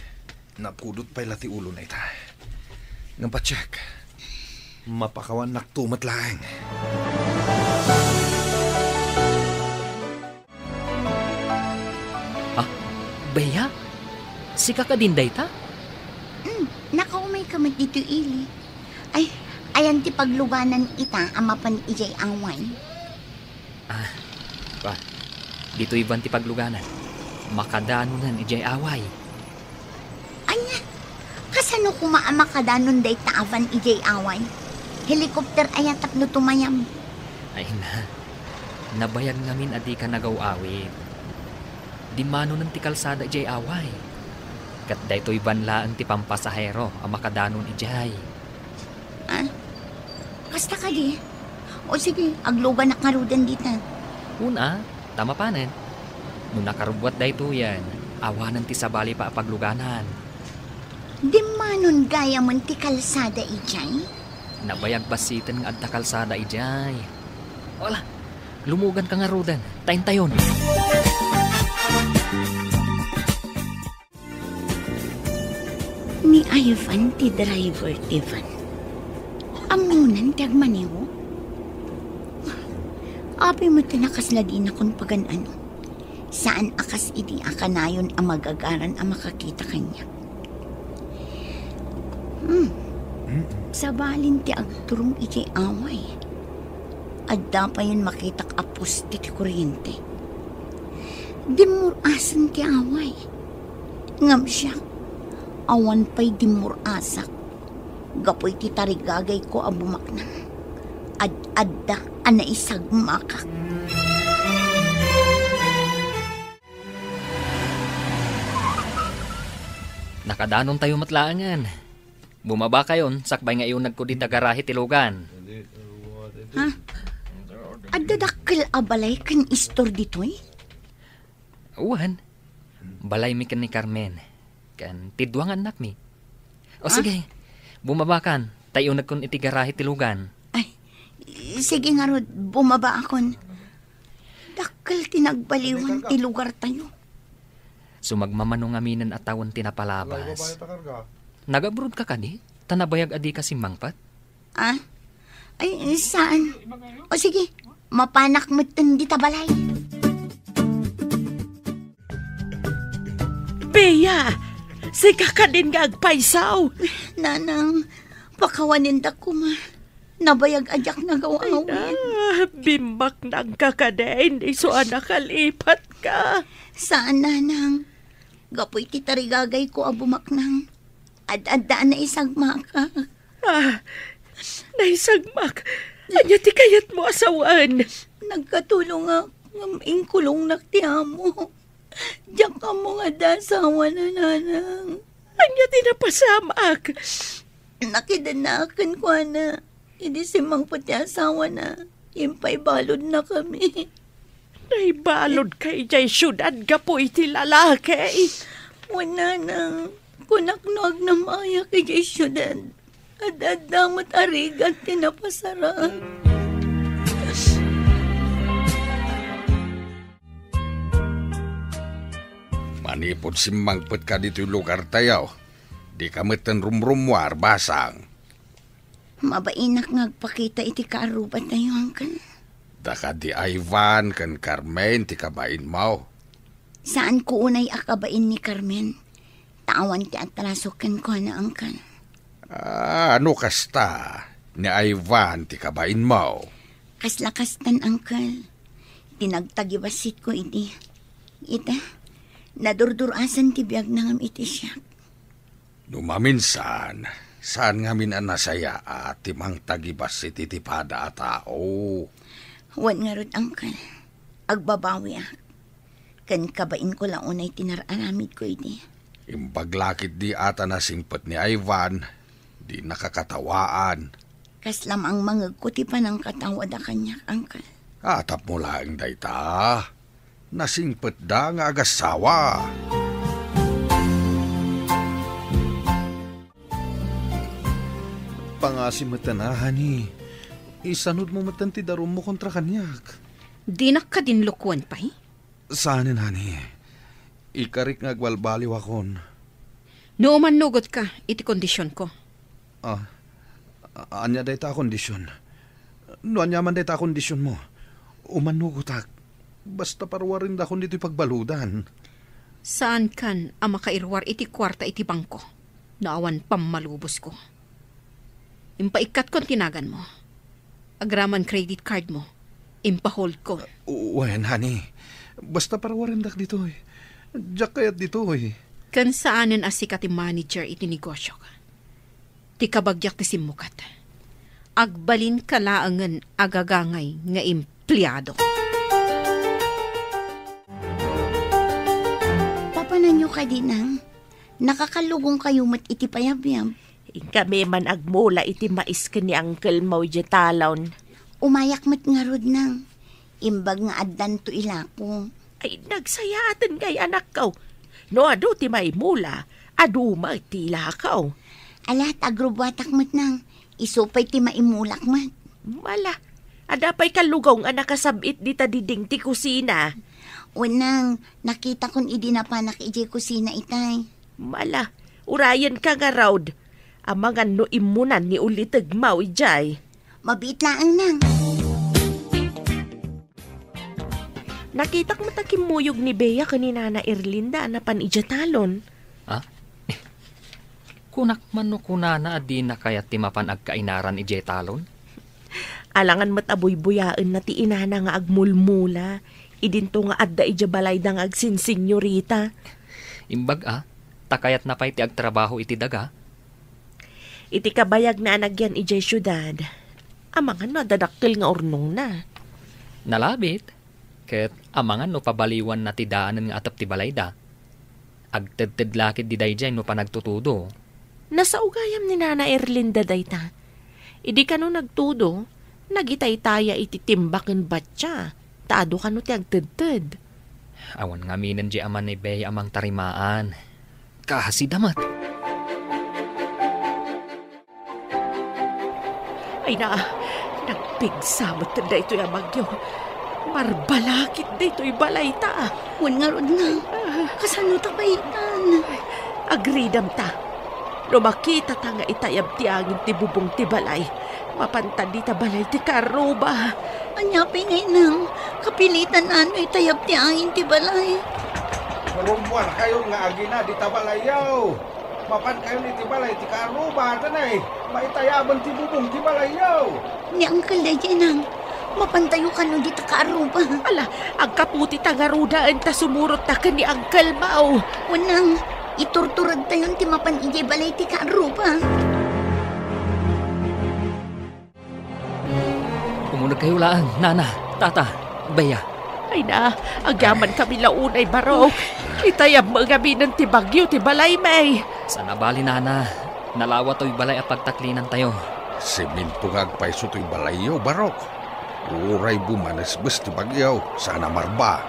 napudot pay la ti ulona ita. Ngem patiek, mapakawannakto met laeng. Ah, Bea? Sika kadin dayta? Mm, nakaumayka met ditoy ili. Ay, ayan ti pagluganan ita a mapan idiay away. Ah, pa, ditoy ban ti pagluganan. Makadanonen idiay away. Ania? Kasano koma a makadanon dayta a van idiay away? Helicopter aya tapno tumayam? Ay na, nabayag ngamin a dika nagaw-awid. Dimmanonen ti kalsada idiay away. Ket daytoy van laeng ti pampasahero a makadanon idiay. Ah? Kasta kadi? O sige, agluganak ngaruden dita. Una, ta mapanen. No nakarubbuat daytoyen, awanen ti sabali pay a pagluganan. Dimmanon gayamen ti kalsada idiay? Nabayag bassiten nga adda kalsada idiay. Wala, lumuganka ngaruden, ta intayon. Ni Ivan ti driver ti van. Ammonan ti agmaneho? Apay met a nakasla dinakon pagan-ano. Saan a kas idi a kanayon a magagaran a makakita kaniak. Hmm. Mm. Sabalin ti agturong iti away. Adda payen makitak a poste ti kuryente. Dimmur-asen ti away. Ngem siak, awan pay dimmur-asak. Gapu iti tarigagayko a bumaknang, ad-adda a naisagmakak. Nakadanontayo met laengen. Bumabakayon, sakbay nga iunegko dita garahe ti lugan. Ha? Adda dakkel a balay ken istor ditoy? Wen, balaymi ken ni Carmen, ken ti dua nga annakmi. O, ah, sige, bumabakan, ta iunekkon iti garahe ti lugan. Ay, sige ngarud, bumabaakon. Dakkel ti nagbaliwan ti lugartayo. Sumagmamano ngaminen a tawen ti napalabas. Nagabrodka kadi? Ta nabayag a dika simmangpet? Ah? Ay, saan? O sige, Mapanak metten dita balay. Bea, sika kadin nga agpaysaw. Nanang, pakawanen da koma. Nabayag a diak nagaw-awid. Ay na, bimmaknangka kadin, isu a nakalipatka. Saan, Nanang. Gapu iti tarigagayko a bumaknang, ad-adda a naisagmakak. Ah, naisagmak? Ania ti kayatmo a sawen? Nagkatulongak ngem inkulongnak ti amo. Diak ammo nga adda asawana, Nanang. Ania ti napasamak? Nakidennaak kenkuana. Idi simmangpet ti asawana, impaibaludnakami. Naibaludka idiay siudad gapu iti lalaki? Wen, Nanang, kunak no agnam-ayak idiay siudad, ad-adda met a rigat ti napasarak. Manipud simmangpetka ditoy lugartayo, dika metten rumrummuar, basang. Mabainak nga agpakita iti kaarrubatayo, Uncle. Daka di Ivan ken Carmen ti kabainmo? Saanko unay a kabain ni Carmen. Ta awan ti atraso kenkuana, Uncle. Ah, no kasta, ni Ivan ti kabainmo? Kasla kastan, Uncle. Ti nagtagibassitko idi. Ita, nadurdur-asan ti biagna ngem iti siak. No maminsan, saan ngamin a nasayaat ti mangtagibassit iti pada a tao. Wen ngarud, Uncle, agbabawiak. Ken kabainko la unay ti nar-aramidko idi. Imbag la ketdi a ta nasingpet ni Ivan, dinaka katawaan. Kasla mangmangegko ti panangkatawada kaniak, Uncle. Ah, tapno laeng dayta. Nasingpetda nga agassawa. Pangasi metten a, honey. Isanudmo metten ti darummo kontra kaniak. Dinak kadin lokoen pay? Saanen, honey. Ikarik nga agbalbaliwakon. No umannugotka iti kondisionko. Ah, a-, ania dayta a kondision? No aniaman dayta a kondisionmo, umannugotak. Basta paruarendakon ditoy pagbaludan. Saankan a makairuar iti kuarta iti bangko no awan pammalubosko. Impaikkatkon ti naganmo. Agraman credit cardmo. Impaholdko. Wen, honey. Basta paruarendak ditoy. Diak kayat ditoy. Ken saanen a sika ti manager iti negosiok. Ti kabagiak ti simmukat. Agbalinka laengen a gagangay nga empleado. Papananyo kadi, Nang? Nakakallugongkayo met iti payabyab. Inkami man agmula iti mais ken ni uncle mo idiay talon. Umayak met ngarud, Nang. Imbag nga addanto ilako. Ay, nagsayaaten ngay, anakko. No adu ti maimula, adu met ti ilako. Ala, ta agrubuatak met, Nang. Isu pay ti maimulak met. Mala, adda pay kallugong a nakasab-it dita diding ti kusina. Wen, Nang, nakitakon idi napanak idiay kusina itay. Mala, urayenka ngarud. Amangan no immunan ni ulitegmo idiay. Mabiit laeng, Nang. Nakitak met a kimmuyog ni Bea ken ni Nana Erlinda a napan idiay talon. Ah? Kunak man no kunana a dina kayat ti mapan agkainaran idiay talon? Alangan met a buybuyaenna ti inana nga agmulmula idinto nga adda idiay balayda nga agsinsinyorita. Imbag a, ta kayatna pay ti agtrabaho iti daga. Iti kabayagna a nagyan idiay siudad, amangan no adda dakkel nga urnongna. Nalabit, ket amangan no pabaliwanna ti daanen nga atep ti balayda. Agtedted la ketdi daydiay no panagtutudo. Nasao gayam ni Nana Erlinda dayta. Idi kano nagtudo, nagitaytaya iti timba ken batsia, ta adu kano ti agtedted. Awan ngaminen di ama ni Bea a mangtarimaan. Kaasida met. Ay na, nagpigsa met daytoy a bagyo. Marbalakit daytoy balayta. Wen ngarud, Nang. Kasano ta pay itan? Agridamta. No makitata nga itayab ti angin ti bubong ti balay, mapanta dita balay ti kaarruba. Ania pay nga, Inang? Kapilitan ano itayab ti angin ti balay. Rummuarkayon nga agina dita balayyo. Mapankayon iti balay ti kaarruba, tanay. Maitayaben ti bubong ti balayyo. Ni Uncle daydiay, Inang. Mapantayo kano dita kaarruba. Ala, agkaputi ta ngarudaen ta sumurotta ken ni Uncle Mau. Wen, Nang, iturturedtayon ti mapan idiay balay ti kaarruba. Umunegkayo laeng, Nana, Tata, Bea. Ay na, agyamankami la unay, Barok. Itayab met ngaminen ti bagyo ti balaymi. Saan a bali, Nana. Nalawa toy balay a pagtaklinantayo. Semento nga agpayso toy balayyo, Barok. Uray bumanesbes ti bagyo, saan a marba.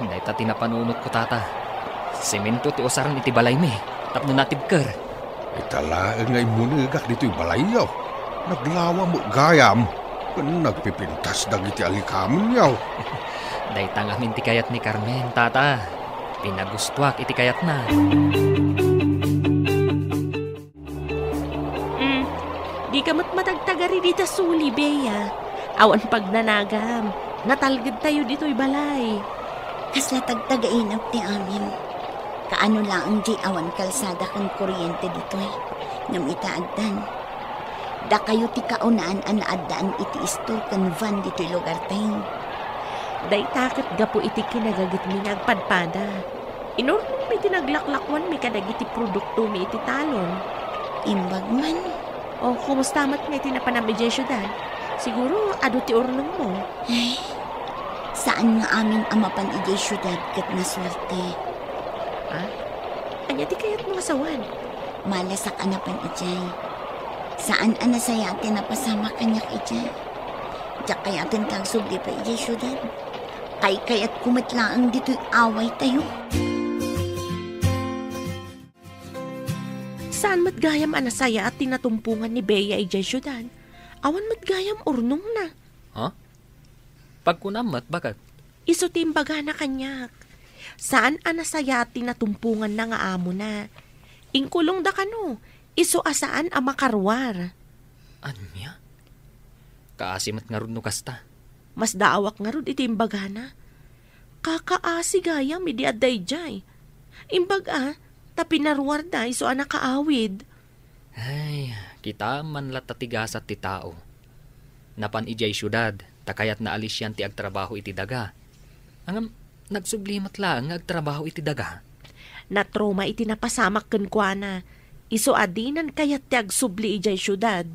Dayta ti napanunotko, Tata. Semento ti usaren iti balaymi tapno natibker. Ita laeng nga immunegak ditoy balayyo. Naglawa met gayam ken nagpipintas dagiti alikamenyo. Dayta ngamin ti kayat ni Carmen, Tata. Pinagustoak iti kayatna. Mm, dika met matagtagari dita suli, Bea. Awan pagnanagam. Natalgedtayo ditoy balay. Kasla tagtagainep ti amin. Kaano laeng diay awan kalsada ken kuryente ditoy, ngem ita addan. Dakayo ti kaunaan a naaddaan iti istor ken van ditoy lugartayo. Dayta ket gapu iti kinagagetmi nga agpadpada. Inurnongmi ti naglaklakuanmi kadagiti produktomi iti talon. Imbag man. O, kumusta met nga iti napanam idiay siudad? Siguro, adu ti urnongmo. Ay, saan nga amin a mapan idiay siudad ket nasuerte. Ha? Ania ti kayatmo nga sawen? Malasak a napan idiay. Saan a nasayaat ti napasamak kaniak idiay. Diak kayaten ti agsubli pay idiay siudad. Kaykayatko met laeng ditoy awaytayo. Saan met gayam a nasayaat ti natumpongan ni Bea idiay siudad? Awan met gayam urnongna. Ha? Pagkunam met, baket? Isu ti imbagana kaniak. Saan a nasayaat ti natumponganna nga amona. Inkulongda kano, isu a saan a makaruar. Ania? Kaasi met ngarud no kasta. Masdaawak ngarud iti imbagana. Kakaasi gayam idi adda idiay. Imbag a, ta pinaruarda isu a nakaawid. Ay, kitaem man latta ti gasat ti tao. Napan idiay siudad, ta kayatna a lisian ti agtrabaho iti daga. Ngem, nagsubli met laeng nga agtrabaho iti daga. Natroma iti napasamak kenkuana. Isu a dinan kayat ti agsubli idiay siudad.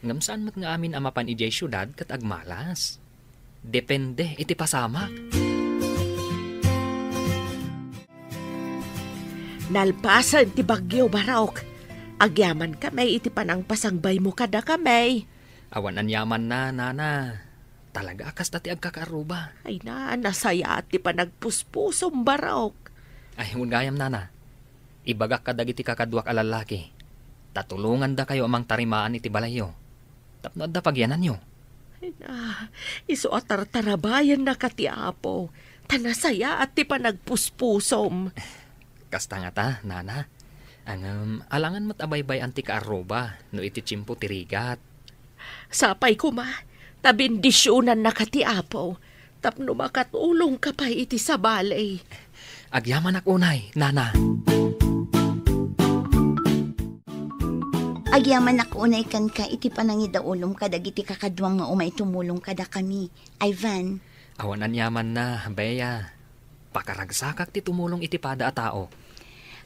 Ngem saan met nga amin a mapan idiay siudad ket agmalas. Depende iti pasamak. Nalpasen ti bagyo, Barok. Agyamankami iti panangpasangbaymo kadakami. Awan aniamanna, Nana. Talaga a kasta ti agkakaarruba. Ay na, nasayaat ti panagpuspusom, Barok. Ay, wen gayam, Nana. Ibagak kadagiti kakaduak a lallaki, ta tulongandakayo a mangtarimaan iti balayyo tapno adda pagiyananyo. Ay na, isu a tartarabayannaka ti Apo, ta nasayaat ti panagpuspusom. Kasta ngata, Nana. Ngem, alangan met a baybay-an ti kaarruba no iti tiempo ti rigat. Sapay koma, ta bendisionannaka ti Apo, tapno makatulongka pay iti sabali. Agyamanak unay, Nana. Agyamanak unay kenka iti panangidaulom kadagiti kakaduam nga umay tumulong kadakami, Ivan. Awan aniamanna, Bea. Pakaragsakak ti tumulong iti pada a tao.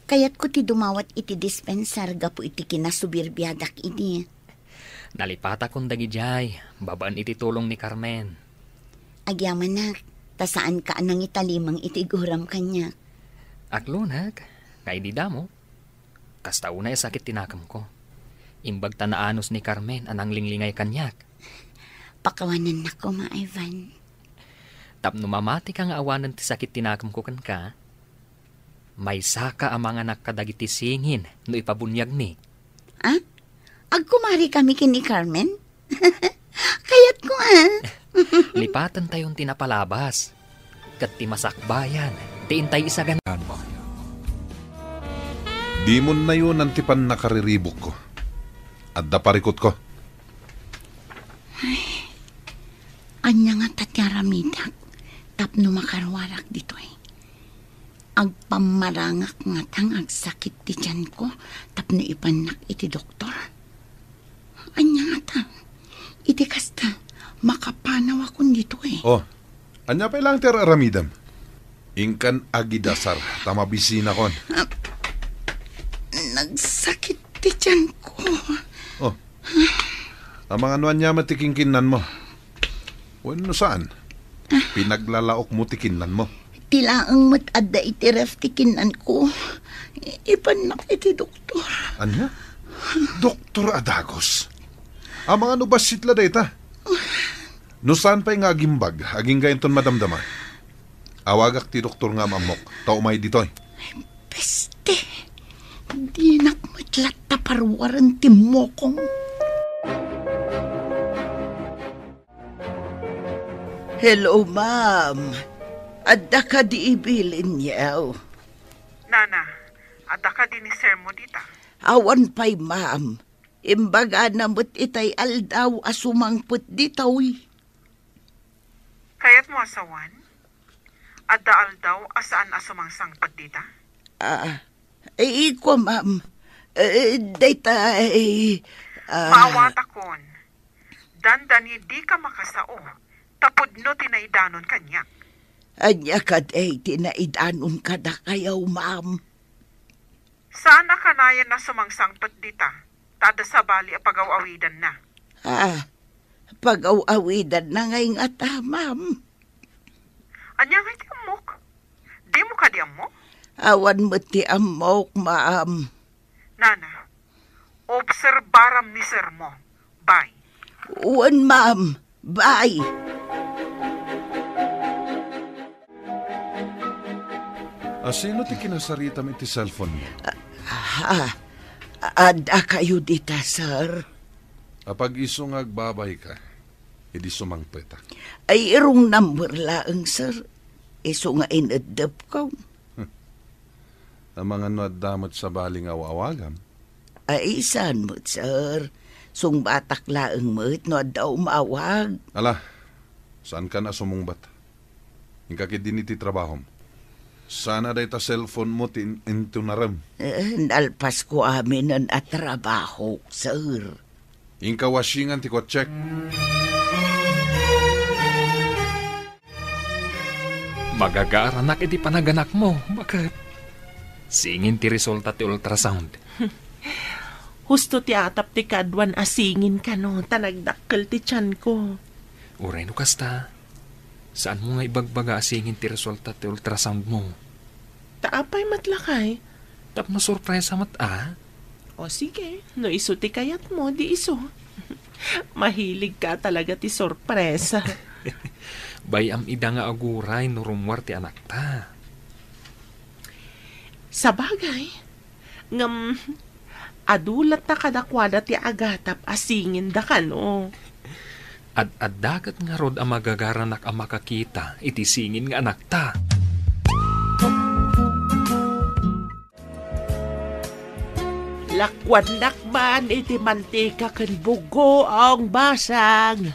Kayatko ti dumawat iti dispensar gapu iti kinasubirbiadak idi. Nalipatakon dagidiay, babaen iti tulong ni Carmen. Agyamanak, ta saanka a nangitalimang iti iguram kaniak. Aklonek, nga idi damo, kasta unay a sakit ti nakemko. Imbag ta naanus ni Carmen a nanglinglingay kaniak. Pakawanennak koma, Ivan. Tapno mamatika nga awanen ti sakit ti nakemko kenka, maysaka a manganak kadagiti singin no ipabuniagmi. Ah? Agkumarikami ken ni Carmen? Kayatko, ah. Lipatentayon ti napalabas, ket ti masakbayan ti intay isagan. Dimon nayonan ti pannakariribukko. Adda parikutko. Ay, Ania ngata ti aramidak tapno makaruarak ditoy? Agpammarangak ngata nga agsakit ti tianko tapno ipannak iti doktor? Ania ngata? Iti kasta, makapanawakon ditoy. Oh, ania pay laeng ti ar-aramidem? Inkan agidasar ta mabisinakon. Ah, nagsakit ti tianko. Oh, amangan no ania met ti kinkinnanmo? Wenno saan? Pinaglalaokmo ti kinnanmo? Ti laeng met adda iti ref ti kinnanko. Ipannak iti doktor. Ania? Doktor a dagus? Amangan no bassit la dayta? No saan pay nga agimbag, agingga inton madamdama. Awagak ti doktor nga am-ammok, ta umay ditoy. Peste! Dinak met latta paruaren ti mokong. Hello, ma'am. Adda kadi ibilin, yaw? Nana, adda kadi ni sir mo dita? Awan pay, ma'am. Imbagana met itay aldaw a sumangpet ditoy. Kayatmo a sawan? Adda aldaw a saan a sumangsangpet dita? Ah, eh, iko, ma'am. Eh, dayta, eh, ah. Maawatakon. Dandani dika makasao, ta pudno ti naidanon kaniak. Ania kadi ti naidanon kadakayo, ma'am? Saan a kanayon a sumangsangpet dita, ta adda sabali a pagaw-awidanna. Ah, pagaw-awidanna ngay ngata, ma'am. Ania ngay ti ammok? Dimo kadi ammo? Awan met ti ammok, ma'am. Nana, obserbaram ni sir mo. Bye. Wen, ma'am. Bye. A, sino ti kinasaritam iti cellphone mo? Ah, ah, adda kayo dita, sir? Apag isu nga agbabay ka, idi sumangpetak. Ay, wrong number laeng, sir. Isu nga ineddep ko. Amangan no adda met sabali nga aw-awagam? Ay, saan met, sir? Sungbatak laeng met no adda umawag. Ala, saankan a sumungbat. Inka ketdin iti trabahom. Saan a dayta cellphone mo ti in-, intunarem. Eh, nalpasko aminen a trabahok, sir. Inka washingan ti kotsek. Magagaranak iti panaganakmo, baket. Singin ti resulta ti ultrasound. Husto ti atap ti kaduan a singin kano, ta nagdakkel ti tianko. Uray no kasta, saanmo nga ibagbaga a singin ti resulta ti ultrasound mo? Ta apay met lakay? Tapno sorpresa met a. O sige, no isu ti kayatmo, di isu. Mahilig ka talaga ti sorpresa. Bay-am ida nga aguray no rummuar ti anakta. Sabagay, ngem adu latta kadakuada ti agatap a singinda kano. Ad-adda ket ngarud a magagaranak a makakita iti singin nga anakta. Lakuannak man iti mantika ken bugoong basang.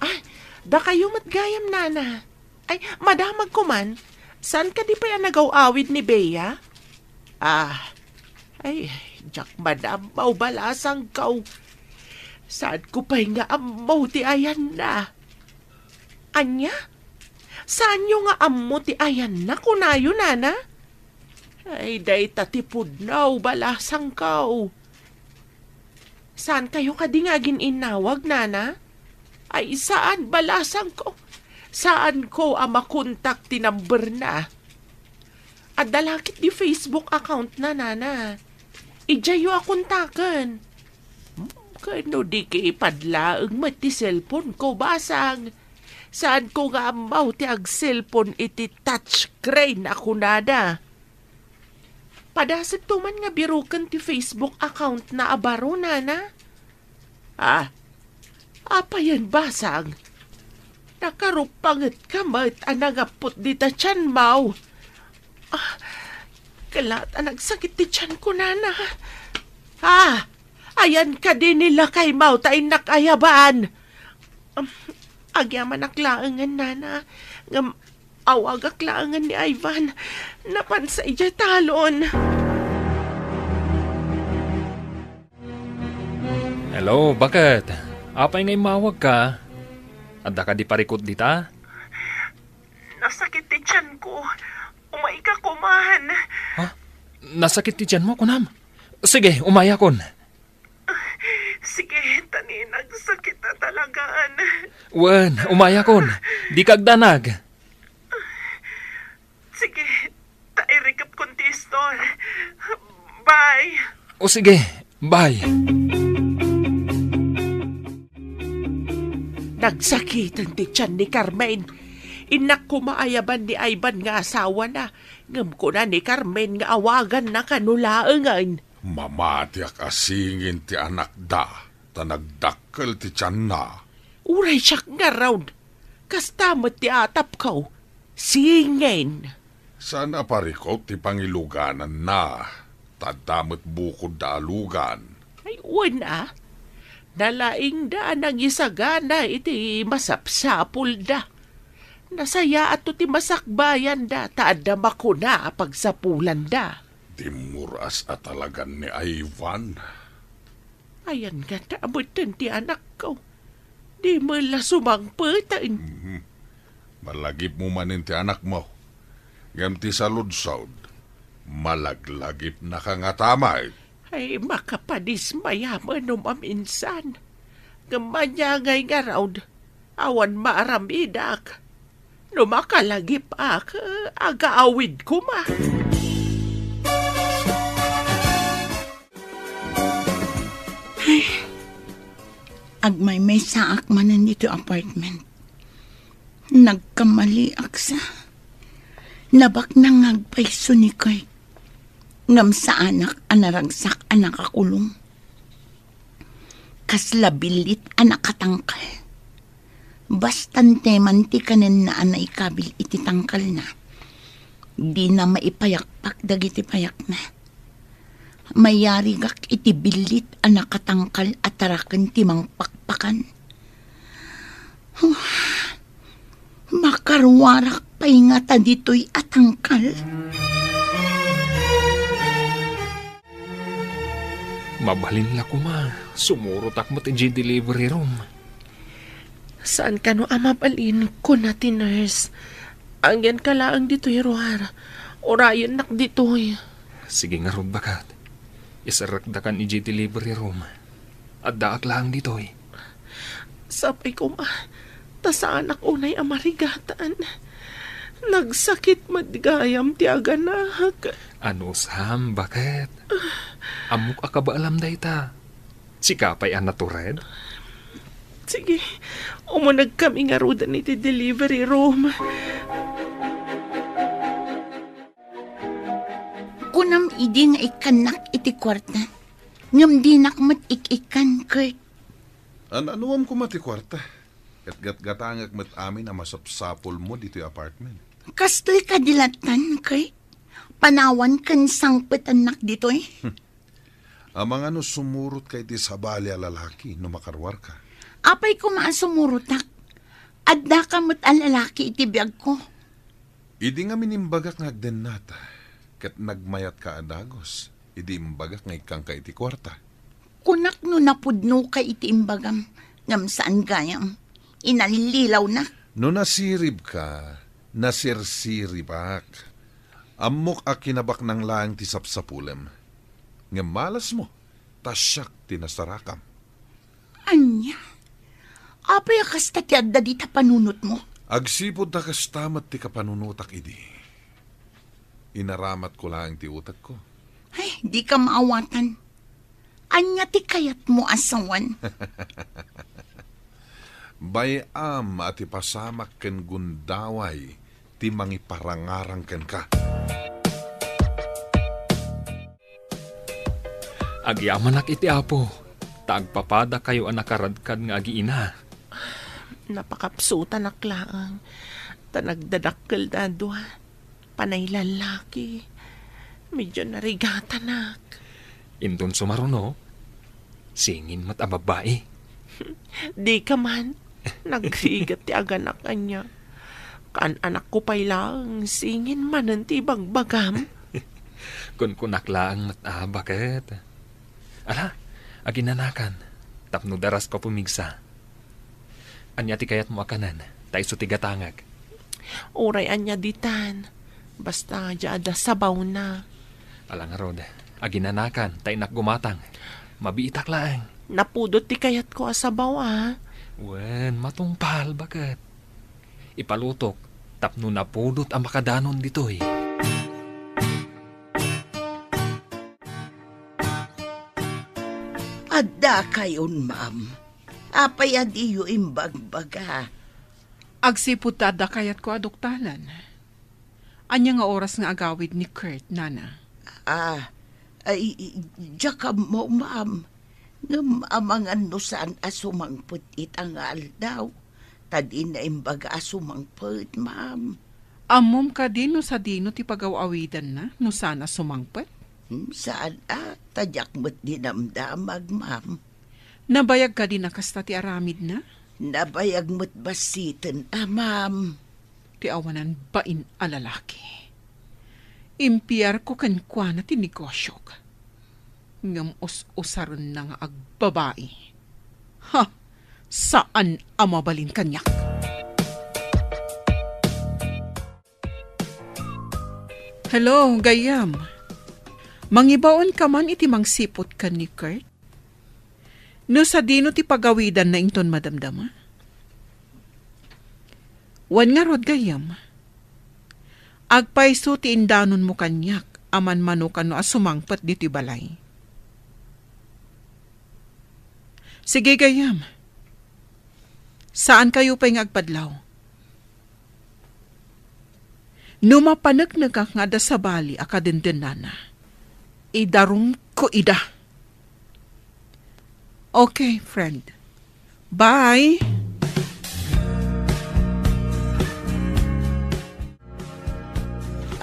Ay, dakayo met gayam, nana. Ay, madamagko man. Saan kadi pay a nagaw-awid ni Bea? Ah, ay, diak man ammo, balasangko. Saanko pay nga ammo ti ayanna. Ania? Saanyo nga ammo ti ayanna, kunayo, nana? Ay, dayta ti pudno, balasangko. Saankayo kadi nga agin-innawag, nana? Ay, saan, balasangko. Saanko a makontak ti number na. Adda la ket di Facebook account na, nana. Idiayyo a kontaken. Hmm, ken no di ket ipadlaeng met ti cellphone ko, basang. Saanko nga ammo ti ag-cellphone iti touchscreen a kunada. Padasek to man nga biroken ti Facebook account na a baro, nana? Ah, apayen, basang? Nakarupanget ka met a nangappot dita tianmo. Ah, kellat a nagsakit ti tianko, nana. Ah, ayan kadi ni lakaymo ta innak ayaban. Um, Agyamanak laengen, nana, ngem awagak laengen ni Ivan. Napansa idiay talon. Hello, baket? Apay nga immawagka? Adda kadi parikut dita? Nasakit ti tianko. Umayka koman. Ha? Nasakit ti tianmo, kunam? Sige, umayakon. Sige, ta ni nagsakit a talagaan. Wen, umayakon. Dika agdanag. Sige, ta irikepkon ti istor. Bye. O sige, bye. Nagsakiten ti tian ni Carmen. Innak koma a ayaban ni Ivan nga asawana, ngem kuna ni Carmen nga awaganna kano laengen. Mamatiak a singin ti anakda, ta nagdakkel ti tianna. Uray siak ngarud, kasta met ti atapko. Singin. Saan a parikut ti pangilugananna, ta adda met bukodda a lugan. Ay, wen a. Nalaingda a nangisagana iti masapsapulda. Nasayaatto ti masakbayanda, ta adda makuna a pagsapulanda. Dimmuras a talagan ni Ivan. Ayan ngata a metten ti anakko. Di met la sumangpeten. Mhm. Malagipmo manen ti anakmo. Ngem ti saludsod, malaglagipnaka ngata met. Ay, makapadismaya manen no maminsan. Ngem ania ngay ngarud, awan maaramidak. No makalagip-ak, agaawid koma. Ay, agmaymaysaak manen ditoy apartment. Nagkamaliak sa. Nabaknangag pay isu ni Kurt. Ngem saanak a naragsak a nakakulong. Kasla billit a nakatangkal. Basta anteman ti kanenna a naikabil iti tangkalna, dina maipayakpak dagiti payakna. Mayarigak iti billit a nakatangkal a taraken ti mangpakpakan. Huh, makaruarak pay ngata ditoy a tangkal. Mabalin la koma, sumurotak met idiay delivery room. Saan kano a mabalin, kuna ti nurse. Agyanka laeng ditoy ruar. Urayennak ditoy. Sige ngarud, baket. Iserrekdakan idiay delivery room. Addaak laeng ditoy. Sapay koma, ta saanak unay a marigatan. Nagsakit met gayam ti aganak. Anusam, baket? Ammok a kabaalam dayta. Sika pay a natured? Sige, umunegkami ngaruden iti delivery room. Kunam idi nga ikkannak iti kuarta, ngem dinak met ik-ikkan, Kurt. An-anuam koma ti kuarta? Ket gatgatangek met amin a masapsapulmo ditoy apartment. Kastoy kadi lattan, Kurt? Panawan ken sangpetannak ditoy? Amangan no sumurotka iti sabali a lalaki no makaruarka. Apay koma a sumurotak? Addaka met a lalaki iti biagko. Idi ngamin imbagak nga agdennata, ket nagmayatka a dagus, idi imbagak nga ikkanka iti kuarta. Kunak no napudnoka iti imbagam, ngem saan gayam. Inallilawnak. No nasiribka, nasirsiribak. Ammok a kinabaknang laeng ti sapsapulem. Ngem malasmo, ta siak ti nasarakam. Ania? Apay a kasta ti adda dita panunotmo? Agsipud ta kasta met ti kapanunotak idi. Inaramatko laeng ti utekko. Ay, dika maawatan. Ania ti kayatmo a sawen? Bay-am a ti pasamak ken gundaway ti mangiparangarang kenka. Agyamanak iti Apo, ta agpapadakayo a nakaradkad nga agiina. Napakapsutanak laeng, ta nagdadakkelda a dua. Panay lallaki. Medyo narigatanak. Inton sumaruno, singin met a babbai. Dika man. Nagrigat ti aganak, ania. Kaan-anakko pay laeng, singin manen ti ibagbagam. Kunkunak laeng met a, baket. Ala, aginanakan, tapno darasko a pumigsa. Ania ti kayatmo a kanen, ta isu ti gatangek? Uray ania ditan, basta diay adda sabawna. Ala ngarud, aginanakan, ta innak gumatang. Mabiitak laeng. Napudot ti kayatko a sabaw, a. Wen, matungpal, baket. Ipalutok, tapno napudot a makadanon ditoy. Adda kayon, ma'am. Apay a diyo imbagbaga? Agsipud ta adda kayatko a duktalan. Ania nga oras nga agawid ni Kurt, nana? Ah, ay, diak ammo, ma'am. Ngem amangan no saan a sumangpet ita nga aldaw. Ta dina imbaga a sumangpet, ma'am. Ammom kadi no sadino ti pagaw-awidanna no saan a sumangpet? Hmm, saan a, ta diak met dinamdamag, ma'am. Nabayag kadi a kasta ti aramidna? Nabayag met bassiten a, ma'am. Ti awanan bain a lalaki. Impiarko kenkuana ti negosiok. Ngem us-usarenna nga agbabai. Ha! Saan a mabalin kaniak. Hello, gayyem. Mangibaonka man iti mangsiput ken ni Kurt? No sadino ti pagawidanna inton madamdama? Wen ngarud, gayyem, agpayso ti indanonmo kaniak a manmano kano a sumangpet ditoy balay. Sige, gayyem. Saankayo pay nga agpadlaw. No mapaneknekak nga adda sabali a kadendennana, idarumko ida. Okay, friend. Bye!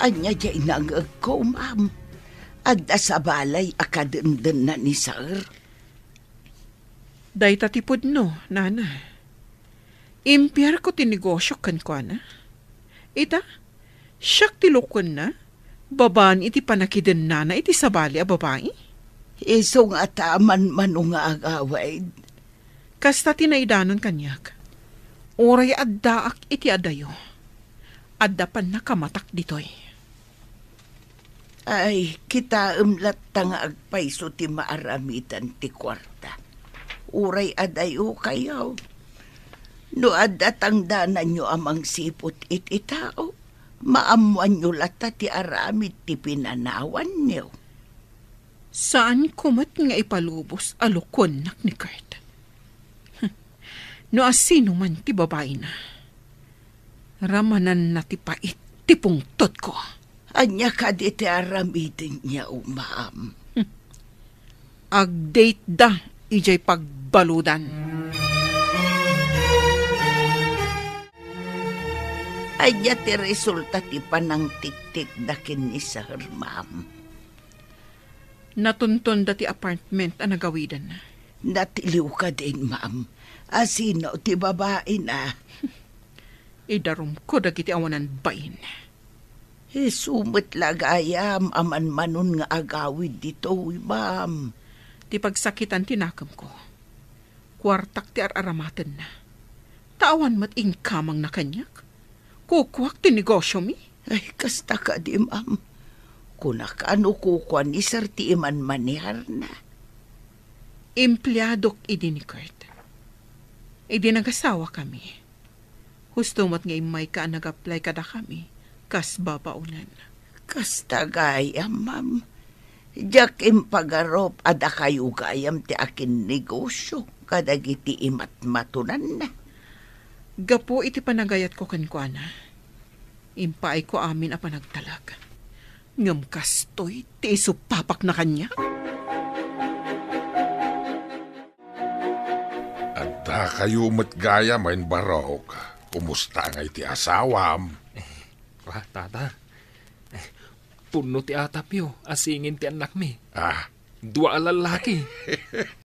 Ania diay nangngegko, ma'am? Adda sabali a kadendenna ni Sir? Dayta ti pudno, nana. Impiarko ti negosio kenkuana. Ita, siak ti lukonda, babaen iti pannakidennana iti sabali a babai. Isu ngata a manmano nga agawid. Kasta ti naidanon kaniak. Uray addaak iti adayo, adda pannakamatak ditoy. Ay, kitaem latta nga agpayso ti maaramidan ti kuarta. Uray adayo kayo. No adda tangdananyo a mangsiput iti tao, maammoanyo latta ti aramid ti pinanawanyo. Saanko met nga ipalubos a lukonnak ni Kurt. No asino man ti babaina, ramananna ti pait ti pungtotko. Ania kadi ti aramidenyo, ma'am? Agdateda idiay pagbaludan. Ania ti resulta ti panangtiktikda ken ni Sir, ma'am? Natuntonda ti apartment a nagawidanna. Natiliw kadin, ma'am. Asino ti babaina? Idarumko dagiti awanan bain. Isu met la gayam a manmanon nga agawid ditoy, ma'am. Ti pagsakitan ti nakemko. Kuartak ti ar-aramatenna. Ta awan met inkamangna kaniak. Kukuak ti negosiomi. Ay, kasta kadi, ma'am. Kunak a no kukua ni Sir ti imanmaneharna. Empleadok idi ni Kurt. Idi nagasawakami, husto met nga immayka a nag-apply kadakami kas babaonan. Kasta gayam, ma'am. Diak impagarup a dakayo gayam ti akinnegosio kadagiti imatmatonanna. Gapu iti panagayatko kenkuana, impaayko amin a panagtalek. Ngem kastoy ti isupapakna kaniak. Adda kayo met gayam a imbarok. Kumusta ngay ti asawam? Eh, ah, tata. Eh, punno ti atapyo, asingin ti annakmi. Ah. Dua a lallaki.